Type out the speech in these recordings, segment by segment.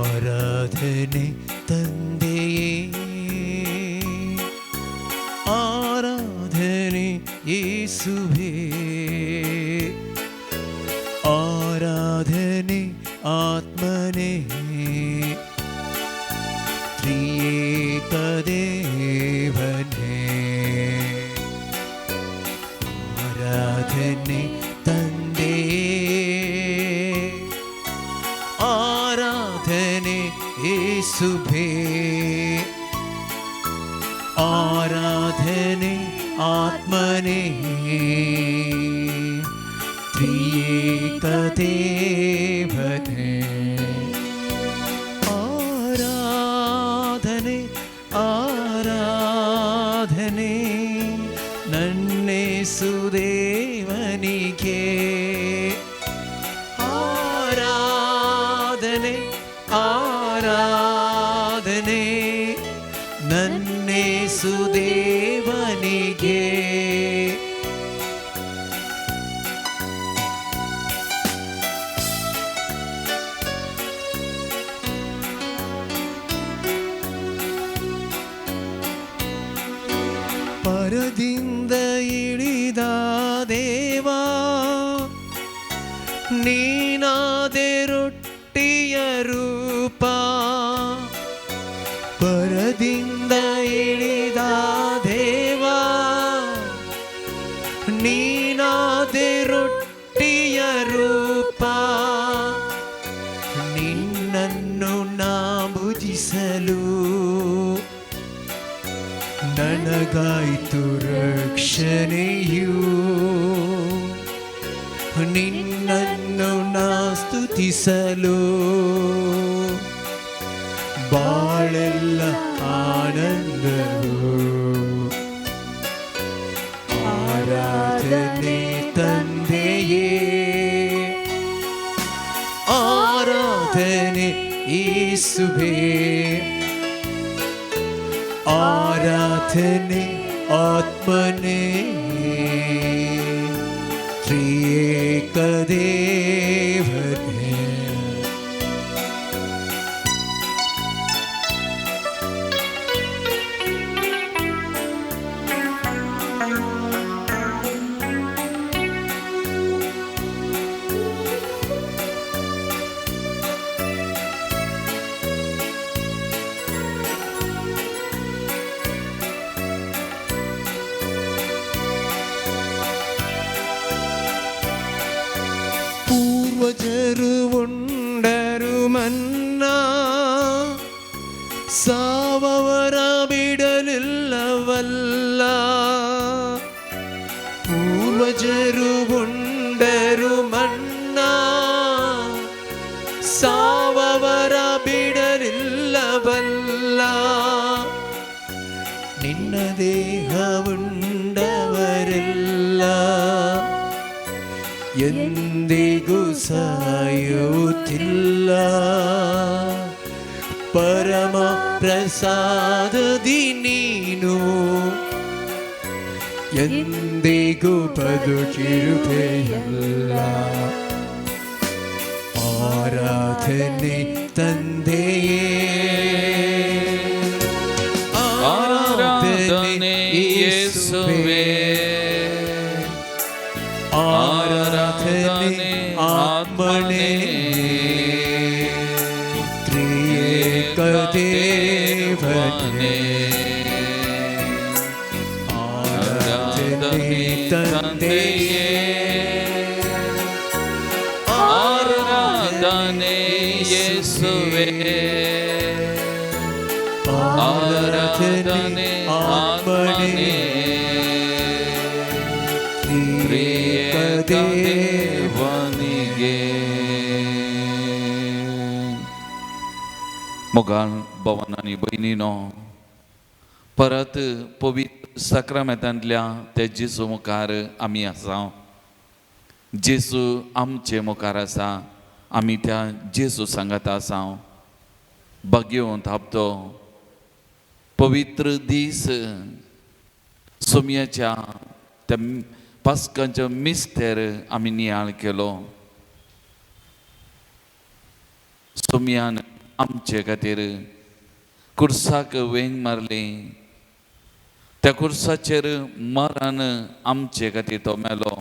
ಆರಾಧನೆ ತಂದೆಯೇ, ಆರಾಧನೆ ಯೇಸುವೇ, ಆರಾಧನೆ ಆತ್ಮನೇ, ತ್ರಿಯೇಕ ದೇವನೇ. ಆರಾಧನೆ ತಂದೆಯೇ, ಆರಾಧನೆ ಯೇಸುವೇ, ಆರಾಧನೆ ಆತ್ಮನೇ, ತ್ರಿಯೇಕ ದೇವನೇ. ಆರಾಧನೆ ಆರಾಧನೆ ನನ್ನೇಸುದೇವನಿಗೆ, ಆರಾಧನೆ ಆರಾಧನೆ ನನ್ನೇಸುದೇವನಿಗೆ. ಪರದಿಂದ ಇಳಿದ ದೇವಾ, ನೀನಾದೆ ರೊಟ್ಟಿಯ ರೂಪ. ಪರದಿಂದ ಇಳಿದ ದೇವಾ, ನೀನಾದೆ ರೊಟ್ಟಿಯ ರೂಪ. ನಿನ್ನನ್ನು ನಾ ಭುಜಿಸಲು ನನಗಾಯ್ತು ರಕ್ಷಣೆಯು. ನಿನ್ನನ್ನು ನಾ ಸ್ತುತಿಸಲು ಬಾಳೆಲ್ಲ ಆನಂದವು. ಆರಾಧನೆ ತಂದೆಯೇ, ಆರಾಧನೆ ಯೇಸುವೇ, ಆರಾಧನೆ ಆತ್ಮನೇ, ತ್ರಿಯೇಕ ದೇವನೇ. ಪೂರ್ವಜರು ಉಂಡರು ಮನ್ನಾ, ಸಾವವರ ಬಿಡಲಿಲ್ಲವಲ್ಲ. ಪೂರ್ವಜರು ಉಂಡರು ಮನ್ನಾ, ಸಾವವರ ಬಿಡಲಿಲ್ಲವಲ್ಲ. ನಿನ್ನ ದೇಹ ಉಂಡವರೆಲ್ಲ ಎಂದಿಗೂ ಸಾಯುತ್ತಿಲ್ಲ. ಪರಮ ಪ್ರಸಾದದಿ ನೀನು ಎಂದಿಗೂ ಬದುಕಿರುವೆಯಲ್ಲ. ಆರಾಧನೆ ತಂದೆಯೇ, ಆರಾಧನೆ ಯೇಸುವೇ, ಆರಾಧನೆ ಆತ್ಮನೇ, ತ್ರಿಯೇಕ ದೇವನೇ. ಆರಾಧನೆ ತಂದೆಯೇ, ಆರಾಧನೆ ಯೇಸುವೇ, ಆರಾಧನೆ ಆತ್ಮನೇ, ತ್ರಿಯೇಕ ದೇವನಿಗೆ. मोगाळ भवन आनी भयणीनो, परत पवित्र साक्रामेंतांतल्या त्या जेजू मुखार आमी आसा. जेजू आमचे मुखार आसा, आमी त्या जेजू सांगात आसा. भाग्यवंत हप्तो, पवित्र दीस, सोमयाच्या त्या पास्कांच्या मिस्तेर आमी नियाळ केलो. सोमयान आमचे खातीर कुर्साक वेंग मारली. त्या कुर्साचेर मरण आमचे खातीर तो मेलो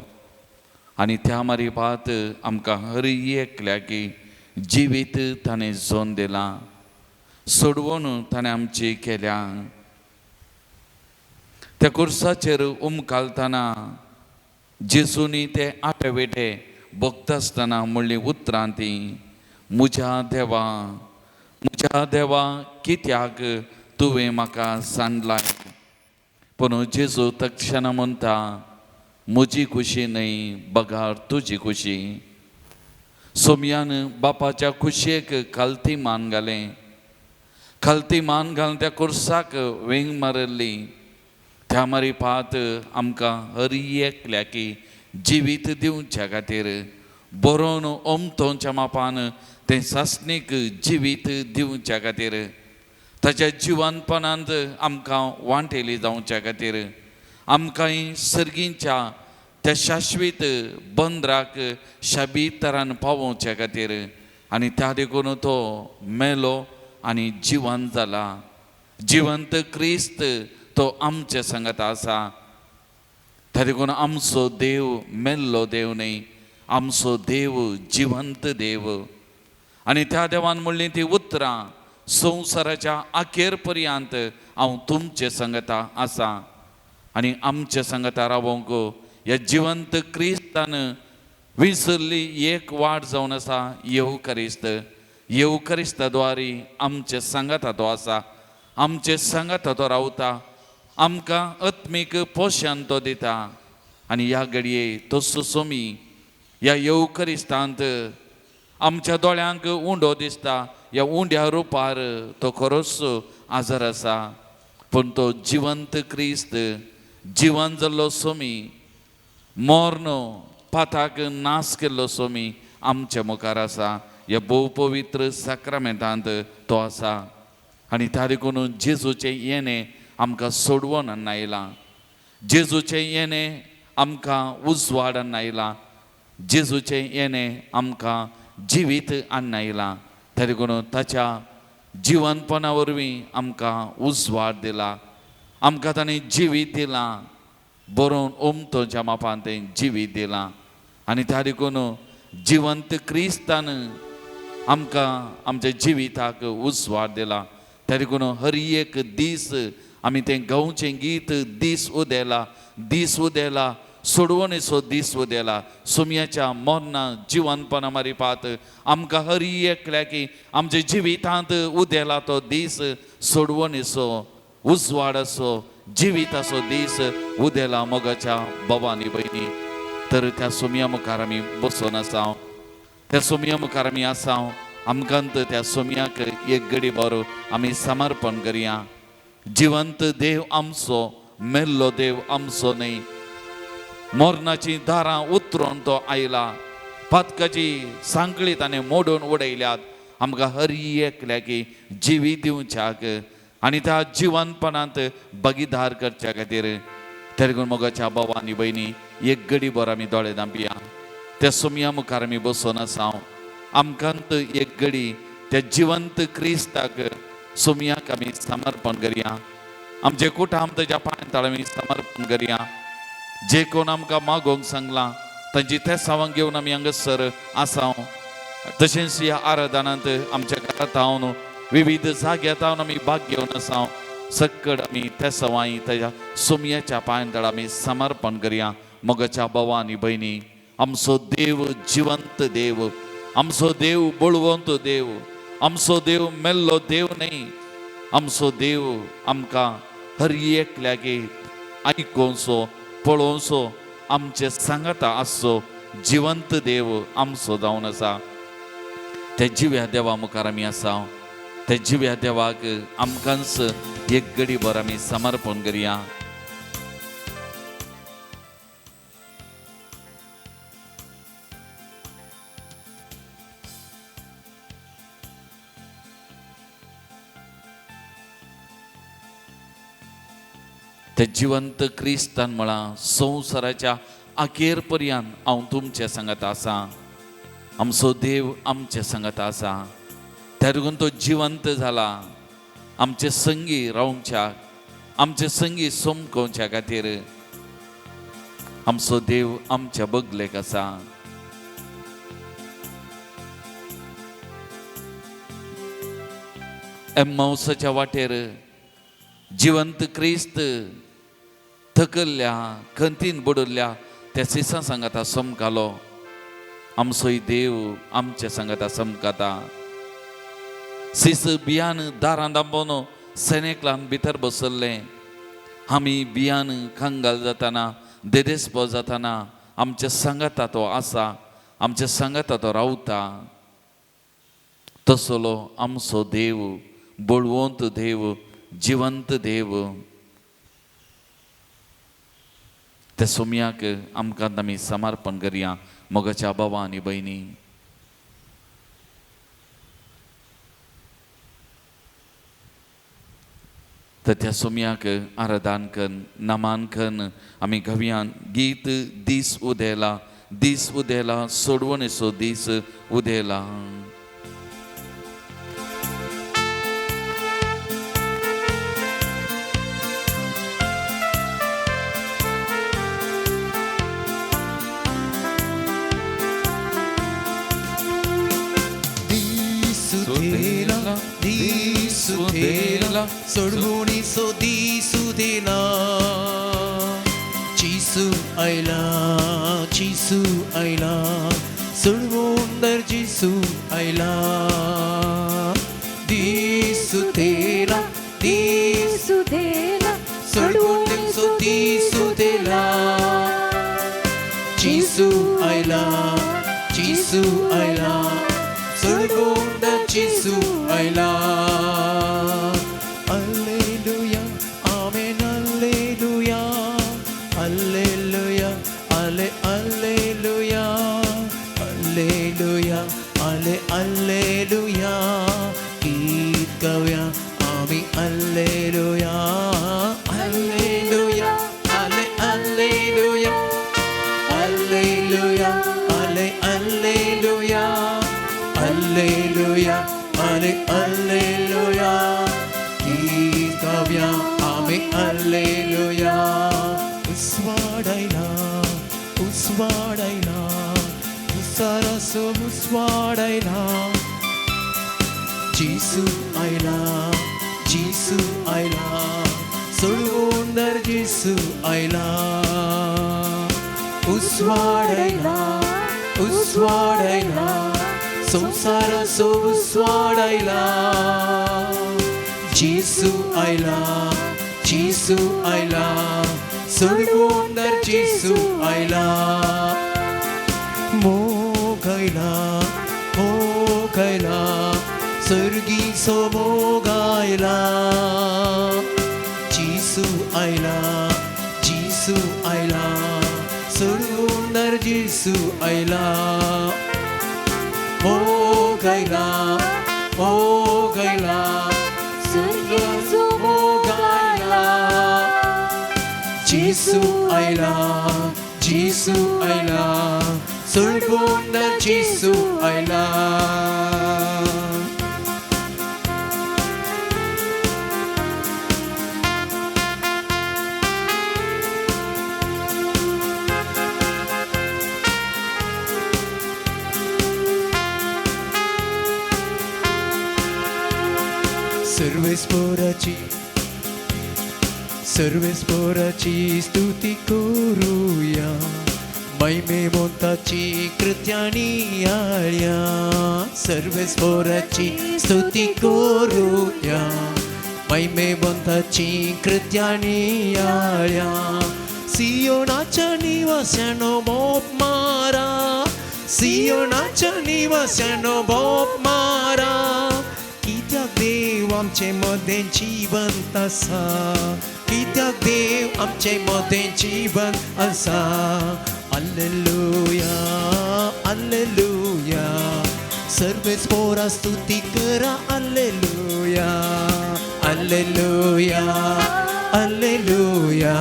आनी त्या मारिपात आमकां हर एकल्याकी जिवीत ताणें जोन दिलां, सोडवून ताणें आमची केल्या. त्या कुर्साचेर उमकालतना जेजूनी ते आटेविटे भोगता आसतना म्हणली उतरां ती, म्हज्या देवा म्हज्या देवा कित्याक तुवें म्हाका सांडलाय. पूण जेजू तक्षणा म्हणटा, म्हजी खुशी न्हय बगार तुजी खुशी. सोमयान बापाच्या खुशयेक खालती मान घालें, खालती मान घालून त्या कुर्साक वेंग मारिल्ली. त्या मारिपात आमकां हर एकल्याकी जिवीत दिवच्या खातीर बरोवन ओमतोंच्या मापान तें सासणीक जिवीत दिवच्या खातीर ताच्या जिवनपणांत आमकां वांटेली जावच्या खातीर आमकांय सर्गींच्या त्या शाश्वीत बंदराक शाबीत तरान पावोवच्या खातीर आनी त्या देखून तो मेलो आनी जिवन जाला. जिवंत क्रिस्त तो आमचे सांगत आसा. त्या देखून आमचो देव मेल्लो देव न्हय, आमचो देव जिवंत देव. आनी त्या देवान म्हणलीं ती उतरां, संवसाराच्या अखेर पर्यंत हांव तुमचे सांगता आसा आनी आमचे सांगता रावोंक ह्या जिवंत क्रिस्तान विसरली एक वाट जावन आसा येवकरिस्त. येवकरिस्ता द्वारी आमचे सांगता तो आसा, आमचे सांगता तो रावता, आमकां आत्मीक पोशण तो दिता. आनी ह्या घडये तसो सोमी ह्या येवकरिस्तांत आमच्या दोळ्यांक उंडो दिसता, ह्या उंड्या रुपार तो खरोच आजार आसा, पूण तो जिवंत क्रिस्त जिवन जाल्लो सोमी, मर्ण पाताक नाश केल्लो सोमी आमच्या मुखार आसा. ह्या भोव पवित्र साक्रामेंतांत तो आसा आनी त्या देखून जेजूचें येणें आमकां सोडवून आयलां, जेजूचें येणें आमकां उजवाड आयलां, जेजूचें येणें आमकां जिवीत आयलां. त्या देखून ताच्या जिवनपणा वरवीं आमकां उजवाड दिला, आमकां ताणें जिवीत दिलां, बरोवन ओमतोच्या मापान तें जिवीत दिलां. आनी त्या देखून जिवंत क्रिस्तान आमकां आमच्या जिविताक उजवाड दिला. त्या देखून हर एक दीस आमी तें गांवचें गीत दीस उदेला दीस उदेला सोडवणेचो दीस उदेला सोमयाच्या मरना जिवनपणा मारिपात आमकां हर एकल्याकी आमच्या जिवितांत उदेला तो दीस सोडवणेचो उजवाडाचो जिविताचो दीस उदेला. मोगाच्या बाबा आनी भयणी, तर त्या सोमया मुखार आमी बसून आसा, त्या सोमया मुखार आमी आसा. आमकां त्या सोमयाक एक घडी बरो आमी समर्पण करया. जिवंत देव आमचो, मेल्लो देव आमचो न्हय. मरणाची दारां उतरून तो आयला, पातकाची सांकळी ताणें मोडून उडयल्यात. आमकां हर एकल्याकी जिवी दिवच्याक आनी त्या जिवनपणांत भागीदार करच्या खातीर. तेरे मोगाच्या बाबा आनी भयणी, एक घडी बरो आमी दोळे धांपया. त्या सोमया मुखार आमी बसून आसा. आमकां एक घडी त्या जिवंत क्रिस्ताक सोमयाक आमी समर्पण करया. आमचे कुटाम ताच्या पांय आमी समर्पण करया. जे कोण आमकां मागोवंक सांगलां तांची तेसावां घेवन आमी हांगासर आसा. तशेंच ह्या आराधनांत आमच्या घरांत हांव विविध जाग्यांत हांव आमी भाग घेवन आसा. सक्कड आमी तेसावांय ताच्या सोमयाच्या पांय आमी समर्पण करया. मोगाच्या भावा आनी भयणी, आमचो देव जिवंत देव, आमचो देव बळवंत देव, आमचो देव मेल्लो देव न्हय. आमचो देव आमकां हर एकल्यागे आयकोवचो पळोवचो आमचे सांगाता आसचो जिवंत देव आमचो जावन आसा. त्या जिव्या देवा मुखार आमी आसा. त्या जिव्या देवाक आमकांच एक घडी भर आमी समर्पण करया. ते जिवंत क्रिस्तान म्हळां, संवसाराच्या अखेर पर्यंत हांव तुमचे सांगत आसा. आमचो देव आमचे सांगत आसा. त्या देखून तो जिवंत जाला आमचे संगी रावच्याक, आमचे संगी समकोवच्या खातीर. आमचो देव आमच्या बगलेक आसा. एम्माउसाच्या वाटेर जिवंत क्रिस्त थकल्ल्या खंतीन बुडल्ल्या त्या सिसां सांगाता समकालो. आमचोय देव आमच्या सांगाता समकाता. सीस बियान दारां दांबोवन सेनेकलान भितर बसल्लें. आमी बियान कंगाल जाताना, देदेसपो जाताना आमच्या सांगाता तो आसा, आमच्या सांगाता तो रावता. तसलो आमचो देव, बळवंत देव, जिवंत देव. त्या सोम्याक आमकां आमी समर्पण करया मोगाच्या बाबा आनी भयणी. तर त्या सोम्याक आराधन कन, नमान कन आमी गव्यान गीत दीस उदेला, दीस उदेला, सोडवणेचो दीस उदेला. दिसुदेला दिसुदेला सोडवणीचो दिसुदेला. जेसू आयला, जेसू आयला, सोडवणदार जेसू आयला. दिसुदेला दिसुदेला सोडवणीचो दिसुदेला. जेसू आयला, जेसू आयला, सोडवणदार जेसू आयला. Alleluia, amen, alleluia, alleluia, alle alleluia, alleluia, alle alleluia. गीत गाऊया आम्ही alleluia, alleluia, alle alleluia, alleluia, alle alleluia, alleluia, alle alleluia. गीत गाऊया आम्ही alleluia. उस्वाडायला, उस्वाडायला, उसारासो उस्वाडायला. जेसू आयला, जेसू आयला, सोडवणदार जेसू आयला. उस्वाडायला, उस्वाडायला, संसाराचो उस्वाडायला. जेसू आयला, जेसू आयला, सोडवणदार जेसू आयला. मोग आयला, मोग आयला, सर्गीचो मोग आयला. जेसू आयला, जेसू आयला, सोडवणदार जेसू आयला. मोग आयला, मोग आयला, सर्गीचो मोग आयला. जेसू आयला, जेसू आयला, सोडवणदार जेसू आयला. सर्वेस्पोराची, सर्वेस्पोराची स्तुती करूया, महिमेवंताची कृत्यानी आळ्या. सर्वेस्पोराची स्तुती करूया, महिमेवंताची कृत्यानी आळ्या. सियोनाच्या निवास्यानो बोप मारा, सियोनाच्या निवास्यानो बोप मारा. कित्याक देव आमचे मदें जिवंत आसा, कित्याक देव आमचे मदें जिवंत आसा. अल्लेलुया, अल्लेलुया, सर्वेस्पोरा स्तुती करा. अल्लेलुया, अल्लेलुया, अल्लेलुया,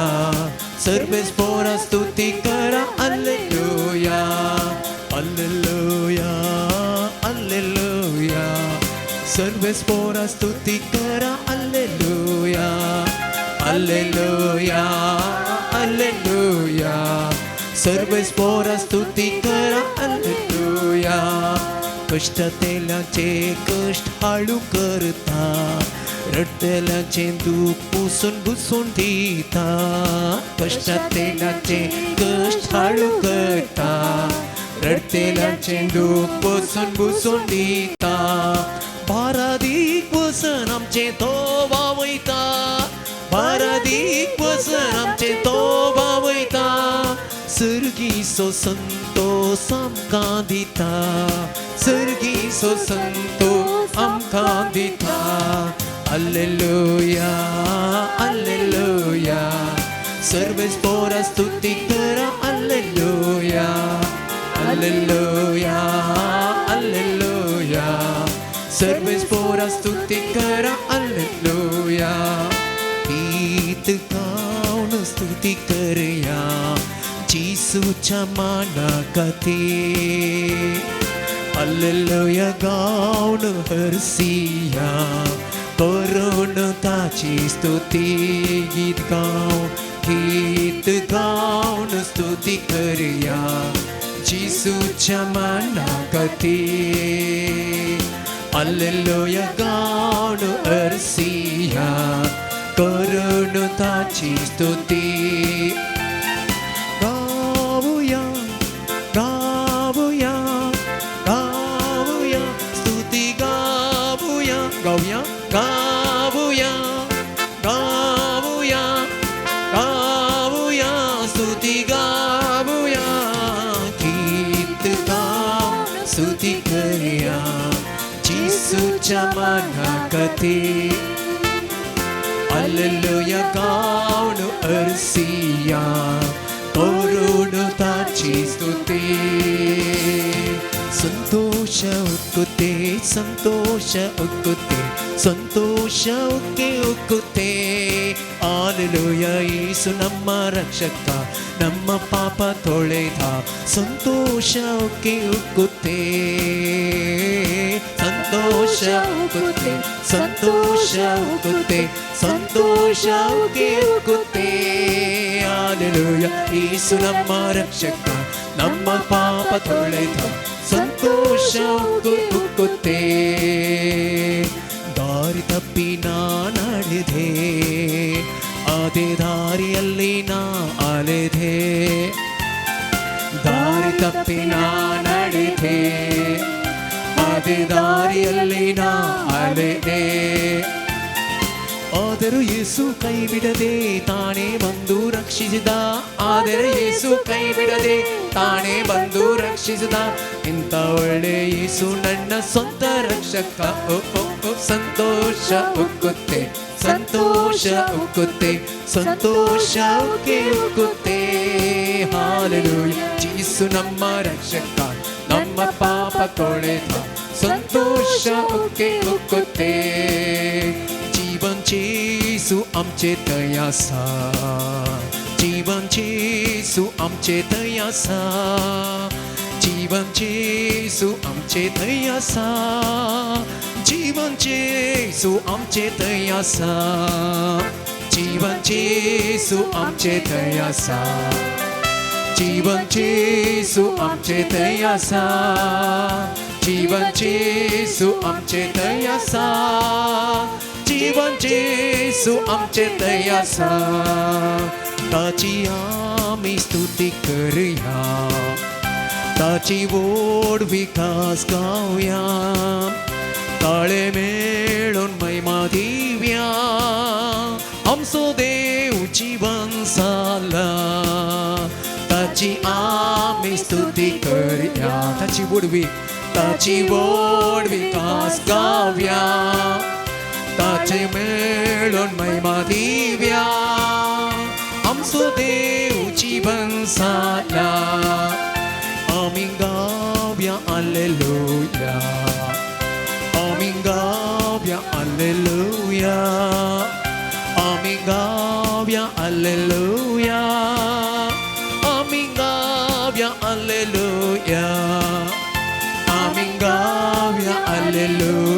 सर्वेस्पोरा स्तुती करा. अल्लेलुया, अल्लेलुया, अल्लेलुया, सर्वेस्पोरा स्तुती करा अल्लेलुया अल्लेलुया अल्लेलुया सर्वेस्पोरा स्तुती करा अल्लेलुया कश्टांतल्याचे कश्ट हाळू करता रडटल्याचें दूख पुसून पुसून दिता कश्टांतल्याचे कश्ट हाळू करता रडटल्याचें दूख पुसून पुसून दिता बारादीक वसन आमचें तो वावयता बारादीक वसन आमचें तो वावयता सर्गीचो संतोस आमकां दिता सर्गीचो संतोस आमकां दिता अल्लेलुया अल्लेलुया सर्वेस्पोरा स्तुती करा अल्लेलुया अल्लेलुया अल्लेलुया सर्वेस्पोरा स्तुती करा अल्लेलुया गीत गाऊन स्तुती करया जेसूच्या माना खातीर अल्लेलुया गाऊन हरसिया करून ताची स्तुती गीत गाऊन स्तुती करया जेसूच्या माना खातीर अल्लेलुया गाऊन हरसिया करून ताची स्तुती गाऊया गाऊया गाऊया स्तुती गाऊया गाऊया गाऊया गाऊया गाऊया स्तुती गाऊया गीत गाऊन स्तुती करया जेसूच्या माना खातीर अल्लेलुया गाऊन अरसिया करून ताची स्तुती संतोष उक्कुते संतोष उक्कुते ಸಂತೋಷ ಉಕ್ಕಿ ಉಕ್ಕುತ್ತೆ ಹಾಲೆಲೂಯ ಯೇಸು ನಮ್ಮ ರಕ್ಷಕ ನಮ್ಮ ಪಾಪ ತೊಳೆದ ಸಂತೋಷ ಉಕ್ಕಿ ಉಕ್ಕುತ್ತೆ ಸಂತೋಷ ಉಕ್ಕುತ್ತೆ ಸಂತೋಷ ಉಕ್ಕುತ್ತೆ ಸಂತೋಷ ಉಕ್ಕಿ ಉಕ್ಕುತ್ತೆ ಹಾಲೆಲೂಯ ಯೇಸು ನಮ್ಮ ರಕ್ಷಕ ನಮ್ಮ ಪಾಪ ತೊಳೆದ ಸಂತೋಷ ಉಕ್ಕಿ ಉಕ್ಕುತ್ತೆ ದಾರಿ ತಪ್ಪಿ ನಾ ನಡೆದೆ ಅದೇ ದಾರಿಯಲ್ಲಿ ನಾ ಅಲೆದೆ ದಾರಿ ತಪ್ಪಿ ನಾ ನಡೆದೆ ಅದೇ ದಾರಿಯಲ್ಲಿ ನಾ ಅಲೆದೆ ಆದರೂ ಯೇಸು ಕೈ ಬಿಡದೆ ತಾನೇ ಬಂದು ರಕ್ಷಿಸಿದ ಆದರೆ ಯೇಸು ಕೈ ಬಿಡದೆ ತಾನೇ ಬಂದು ರಕ್ಷಿಸಿದ ಇಂಥ ಒಳ್ಳೆ ಯೇಸು ನನ್ನ ಸ್ವಂತ ರಕ್ಷಕ ಓ ಓ ಓ ಸಂತೋಷ ಉಕ್ಕುತ್ತೆ ಸಂತೋಷ ಉಕ್ಕುತ್ತೆ ಸಂತೋಷ ಉಕ್ಕಿ ಉಕ್ಕುತ್ತೆ ಹಾಲೆಲೂಯ ಯೇಸು ನಮ್ಮ ರಕ್ಷಕ ನಮ್ಮ ಪಾಪ ತೊಳೆದ ಸಂತೋಷ ಉಕ್ಕಿ ಉಕ್ಕುತ್ತೆ जीवन जेसू आमचे थंय आसा जीवन जेसू आमचे थंय आसा जीवन जेसू आमचे थंय आसा जीवन जेसू आमचे थंय आसा जीवन जेसू आमचे थंय आसा जीवन जेसू आमचे थंय आसा जीवन जेसू आमचे थंय आसा जीवन जेसू आमचे थंय आसा ताची आमी स्तुती करया ताची व्हड विकास गावया ताळे मेळून महिमा दिव्या आमचो देव जीवन जाला ताची आमी स्तुती करया ताची व्हडवीक ताची व्हड विकास गावया ताचे मेळून महिमा दिव्या आमचो देव जीवन जाला आमी गावया हालेलुया आमी गावया हालेलुया आमी गावया हालेलुया आमी गावया हालेलुया आमी गावया हालेलुया.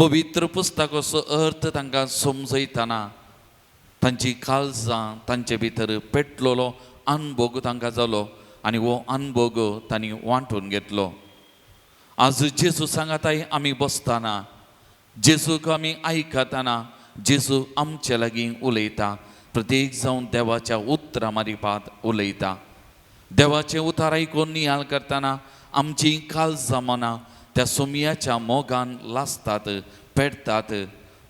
पवित्र पुस्तकाचो अर्थ तांकां समजयतना तांची काळजां तांचे भितर पेटलेलो अनभोग तांकां जालो आनी हो अनभोग तांणी वांटून घेतलो. आज जेजू सांगाताय आमी बसतना, जेजूक आमी आयकतना, जेजू आमचे लागीं उलयता. प्रत्येक जावन देवाच्या उतरां मारिपात उलयता. देवाचें उतार आयकून नियाळ करतना आमची काळजां मनां त्या सोमयाच्या मोगान लासतात, पेटतात.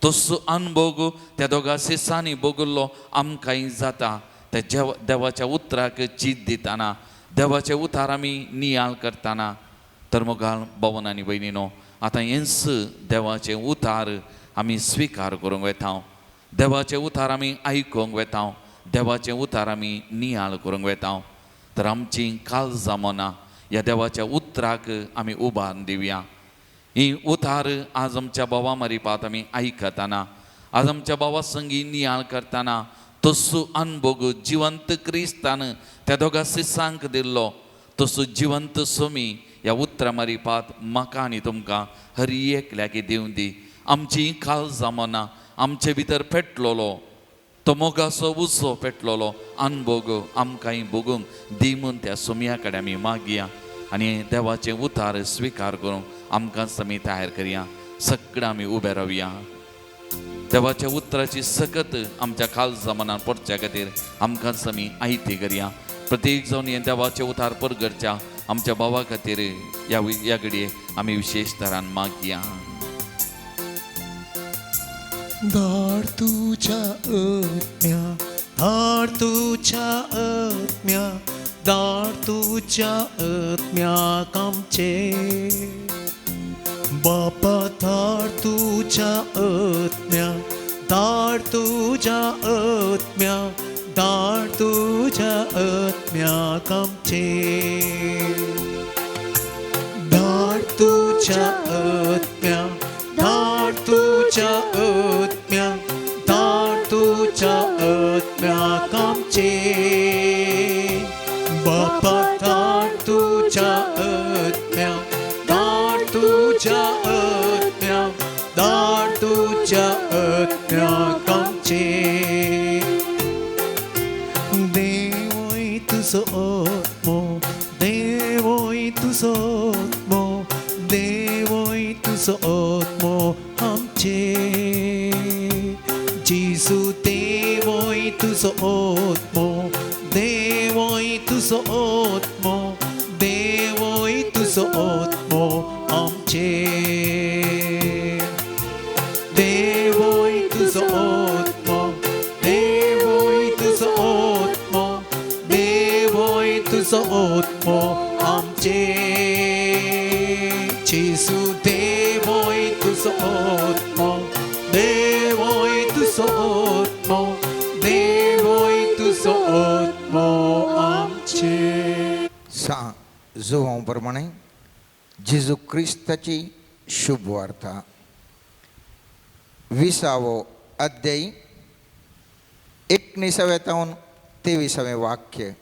तसो अनभोग त्या दोगा शिसांनी भोगिल्लो आमकांय जाता. त्या देवाच्या उतराक चीत दितना, देवाचे उतार आमी नियाळ करतना. तर मोगाळ भवन आनी भयणीनो, आतां हेंच देवाचें उतार आमी स्विकार करूंक वेता, देवाचें उतार आमी आयकूंक वेता, देवाचें उतार आमी नियाळ करूंक वेता. तर आमची काळजां मनां ह्या देवाच्या उतराक आमी उबारून दिवया. ही उतार आज आमच्या भावा मारिपात आमी आयकतना, आज आमच्या भावा संगी नियाळ करतना तसो अनभोग जिवंत क्रिस्तान त्या दोगा शिसांक दिल्लो तसो जिवंत सोमी ह्या उतरां मारिपात म्हाका आनी तुमकां हर एकल्याक दिवन दी. आमची काळजां मनां आमचे भितर पेटलेलो तो मोगाचो उजो पेटलेलो अनभोग आमकांय भोगूंक दी म्हूण त्या सोमया कडेन आमी मागया आनी देवाचें उतार स्विकार करूंक आमकां आमी तयार करया. सगळें आमी उबे रावया. देवाच्या उतराची सकत आमच्या काळजा मनान पडच्या खातीर आमकां आमी आयती करया. प्रत्येक जावन हें देवाचें उतार परगटच्या आमच्या भावा खातीर ह्या घडये आमी विशेश तरान मागया. धाड तुझ्या आत्म्या, धाड तुझ्या आत्म्या, धाड तुझ्या आत्म्याक आमचे. बापा धाड तुझ्या आत्म्या, धाड तुझ्या आत्म्या, धाड तुझ्या आत्म्याक आमचे. धाड तुझ्या आत्म्या, धाड तुझ्या आत्म्या, धाड तुझ्या आत्म्याक आमचे. बापा धाड तुझ्या आत्म्या, धाड तुझ्या आत्म्या, धाड तुझ्या आत्म्याक आमचे. देवय तुजो आत्मो, देवय तुजो आत्मो, देवय तुजो आत्मो आमचे. जेजू देवय तुजो आत्मो, देवय तुजो आत्मो, देवय तुजो आत्मो आमचे. देवय तुजो आत्मो, देवय तुजो आत्मो, देवय तुजो आत्मो आमचे. जेजू देवय तुजो आत्मो, देवय तुजो आत्मो, देवय तुजो आत्मो आमचे. सा जुवां प्रमाणे जेजू क्रिस्ताची शुभ वार्ता, 20वो अध्याय, 19व्या तावन 23वें वाक्य.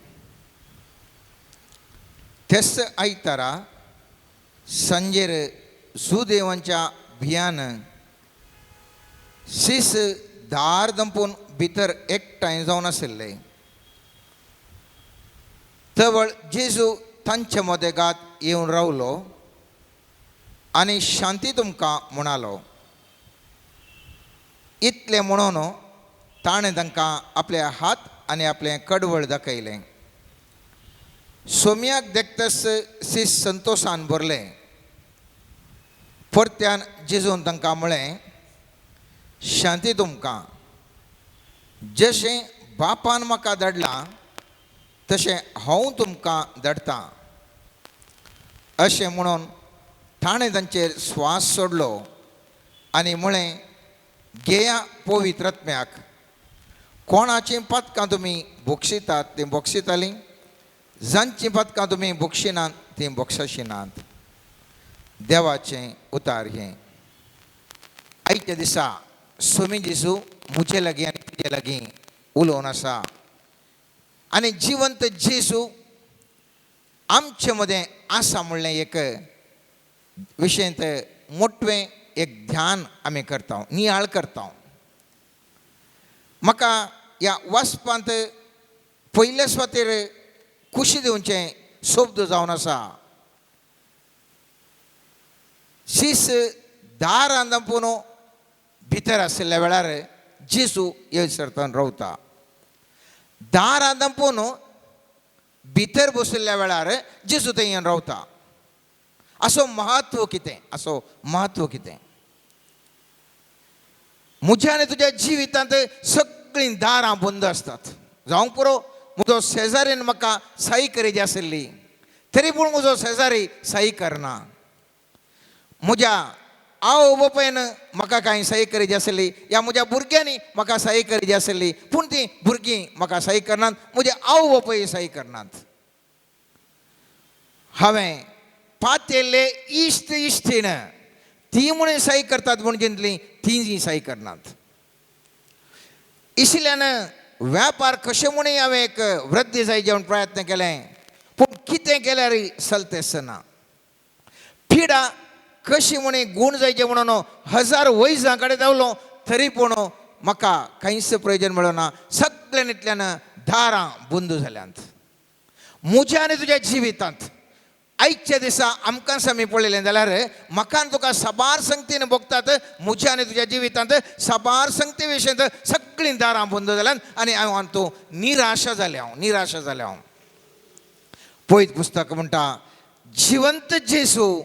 तेस आयतारा सांजेर सुदेवांच्या भियान शीस दार दंपून भितर एकठांय जावन आशिल्ले. तवळ जेजू तांचे मदेगात येवन रावलो आनी शांती तुमकां म्हणालो. इतलें म्हणून ताणें तांकां आपले हात आनी आपलें कडवळ दाखयलें. सोम्याक देखतस शीस संतोशान भरलें. परत्यान जेजून तांकां म्हळें, शांती तुमकां. जशें बापान म्हाका धाडलां तशें हांव तुमकां धाडटां. अशें म्हणून ताणें तांचेर स्वास सोडलो आनी म्हळें, घेया पवित्र आत्म्याक. कोणाचीं पातकां तुमी भोगशितात तीं भोगशितालीं, जांचीं पातकां तुमी भोगशिनात तीं भोगशिनात. देवाचें उतार हें. आयच्या दिसा सोमी जेजू म्हजे लागीं आनी तुजे लागीं उलोवन आसा आनी जिवंत जेजू आमचे मदें आसा म्हणलें एक विशयंत मोटवें एक ध्यान आमी करता, नियाळ करता. म्हाका ह्या वाचपांत पयले सुवातेर खुशी दिवचें शब्द जावन आसा. शीस दारान दांपून भितर आशिल्ल्या वेळार जेजू येसरतान रावता. दारान दांपून भितर बशिल्ल्या वेळार जेजू थंय येवन रावता. असो म्हत्व कितें, असो म्हत्व कितें? म्हज्या आनी तुज्या जिवितांत सगळीं दारां बंद आसतात. जावंक पुरो म्हजो शेजारीन म्हाका साई करीत आशिल्ली, तरी पूण म्हजो शेजारी साई करना. म्हज्या आवय बापायन म्हाका कांय सही करीत आसली, या म्हज्या भुरग्यांनी म्हाका सही करीत आसली, पूण तीं भुरगीं म्हाका सही करनात, म्हजे आवय बापूय सही करनात. हांवें पातेल्ले इश्ट इश्टीण ती म्हणून सही करतात म्हूण जिंतली, ती सही करनात. इसल्यान व्यापार कशें म्हणून हांवें एक वृद्धी जायची म्हूण प्रयत्न केलें, पूण कितें केल्यार चलतें आसना. पिडा कशी म्हणी गूण जायचे म्हणून हजार वैजां कडेन धांवलो, तरी पूण म्हाका कांयच प्रयोजन मेळना. सगळ्यान इतल्यान दारां बंद जाल्यांत. म्हज्या आनी तुज्या जिवितांत आयच्या दिसा आमकां आमी पळयलें जाल्यार म्हाका आनी तुका साबार संगतीन भोगतात. म्हज्या आनी तुज्या जिवितांत साबार संगती विशयांत सगळीं दारां बंद जाल्यांत आनी हांव आनी तूं निराशा जाल्या हांव, निराशा जाल्या हांव. पयत पुस्तक म्हणटा, जिवंत जेजू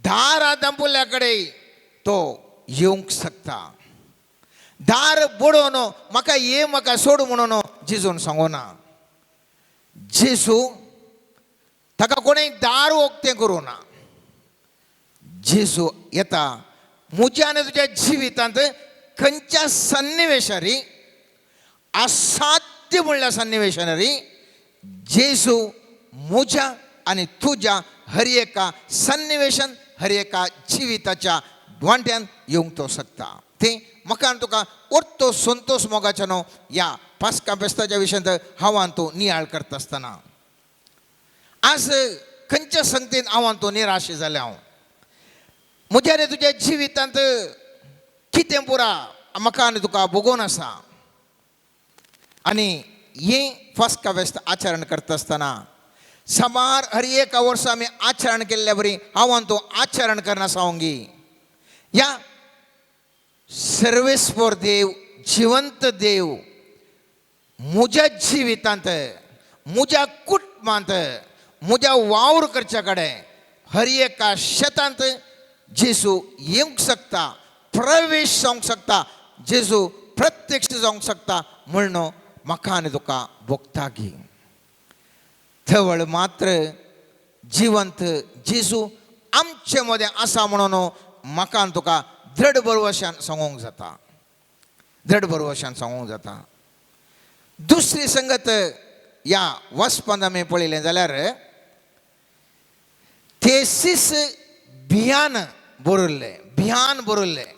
दारा दांपुल्या कडेन तो येवंक शकता. दार बडोवन म्हाका ये, म्हाका सोड म्हणून जेजून सांगना. जेजू ताका कोणें दार उक्तें करूं ना. जेजू येता म्हज्या आनी तुज्या जिवितांत खंयच्या सन्निवेशारी, असाध्य म्हणल्या सन्निवेशारी जेजू म्हज्या आनी तुज्या हर एका सन्निवेशान, हर एका जिविताच्या वांट्यान येवंक तो शकता. तें म्हाका आनी तुका orto संतोष मोगाच्या न्हू ह्या पास्का फेस्ताच्या विशयांत हांव आनी तूं नियाळ करता आसतना आज खंयच्या संगतीन हांव आनी तूं निराश जालें हांव. म्हज्या आनी तुज्या जिवितांत कितें पुरा म्हाका आनी तुका भोगोवन आसा. आनी हें फास्का फेस्त आचरण करता आसतना साबार हर एका वर्सा आमी आचरण केल्ल्या बरी हांव आनी तूं आचरण करना सावंगी. ह्या सर्वेस्पर देव, जिवंत देव म्हज्या जिवितांत, म्हज्या कुटुंबांत, म्हज्या वावर करच्या कडेन हर एका शेतांत जेजू येवंक शकता, प्रवेश जावंक शकता, जेजू प्रत्यक्ष जावंक शकता म्हणून म्हाका आनी तुका भोगता की थवळ मात्र जिवंत जेजू आमचे मदें आसा म्हणून म्हाका आनी तुका दृढ बरवशान सांगूंक जाता, दृढ बरवशान सांगूंक जाता. दुसरी संगत ह्या वचपांत आमी पळयलें जाल्यार ते सीस भियान बरयल्लें, भियान बरयल्लें.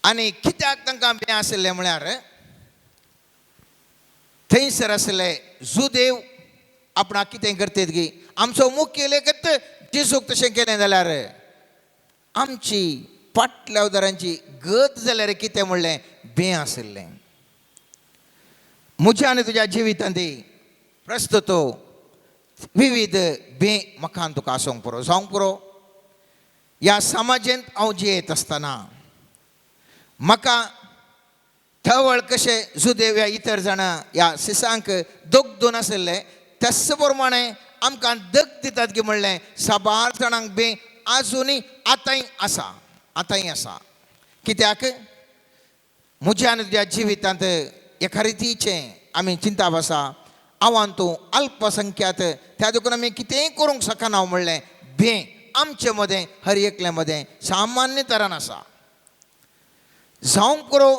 आनी कित्याक तांकां भियां आशिल्लें म्हळ्यार थंयसर आशिल्ले जुदेव आपणाक कितें करतात की आमचो मुखेल एकत जेजूक तशें केलें जाल्यार आमची फाटल्या उदारांची गत जाल्यार कितें म्हणलें बें आशिल्लें. म्हज्या आनी तुज्या जिवितांत प्रस्तुत विविध बें म्हाका आनी तुका आसूंक पुरो, जावंक पुरो. ह्या समाजेंत हांव जियेत आसतना म्हाका थवळ कशें जुदेव ह्या इतर जाणां ह्या सिसांक दगदून आशिल्लें त्याच प्रमाणे आमकां दग दितात की म्हणलें साबार जाणांक बें आजुनूय आतांय आसा, आतांय आसा. कित्याक म्हज्या आनी तुज्या जिवितांत एका रितीचें आमी चिंताप आसा, हांव आनी तूं अल्पसंख्यात, त्या देखून आमी कितेंय करूंक शकना म्हणलें बें आमचे मदें हर एकल्या मदें सामान्य तरान आसा. जावंक पुरो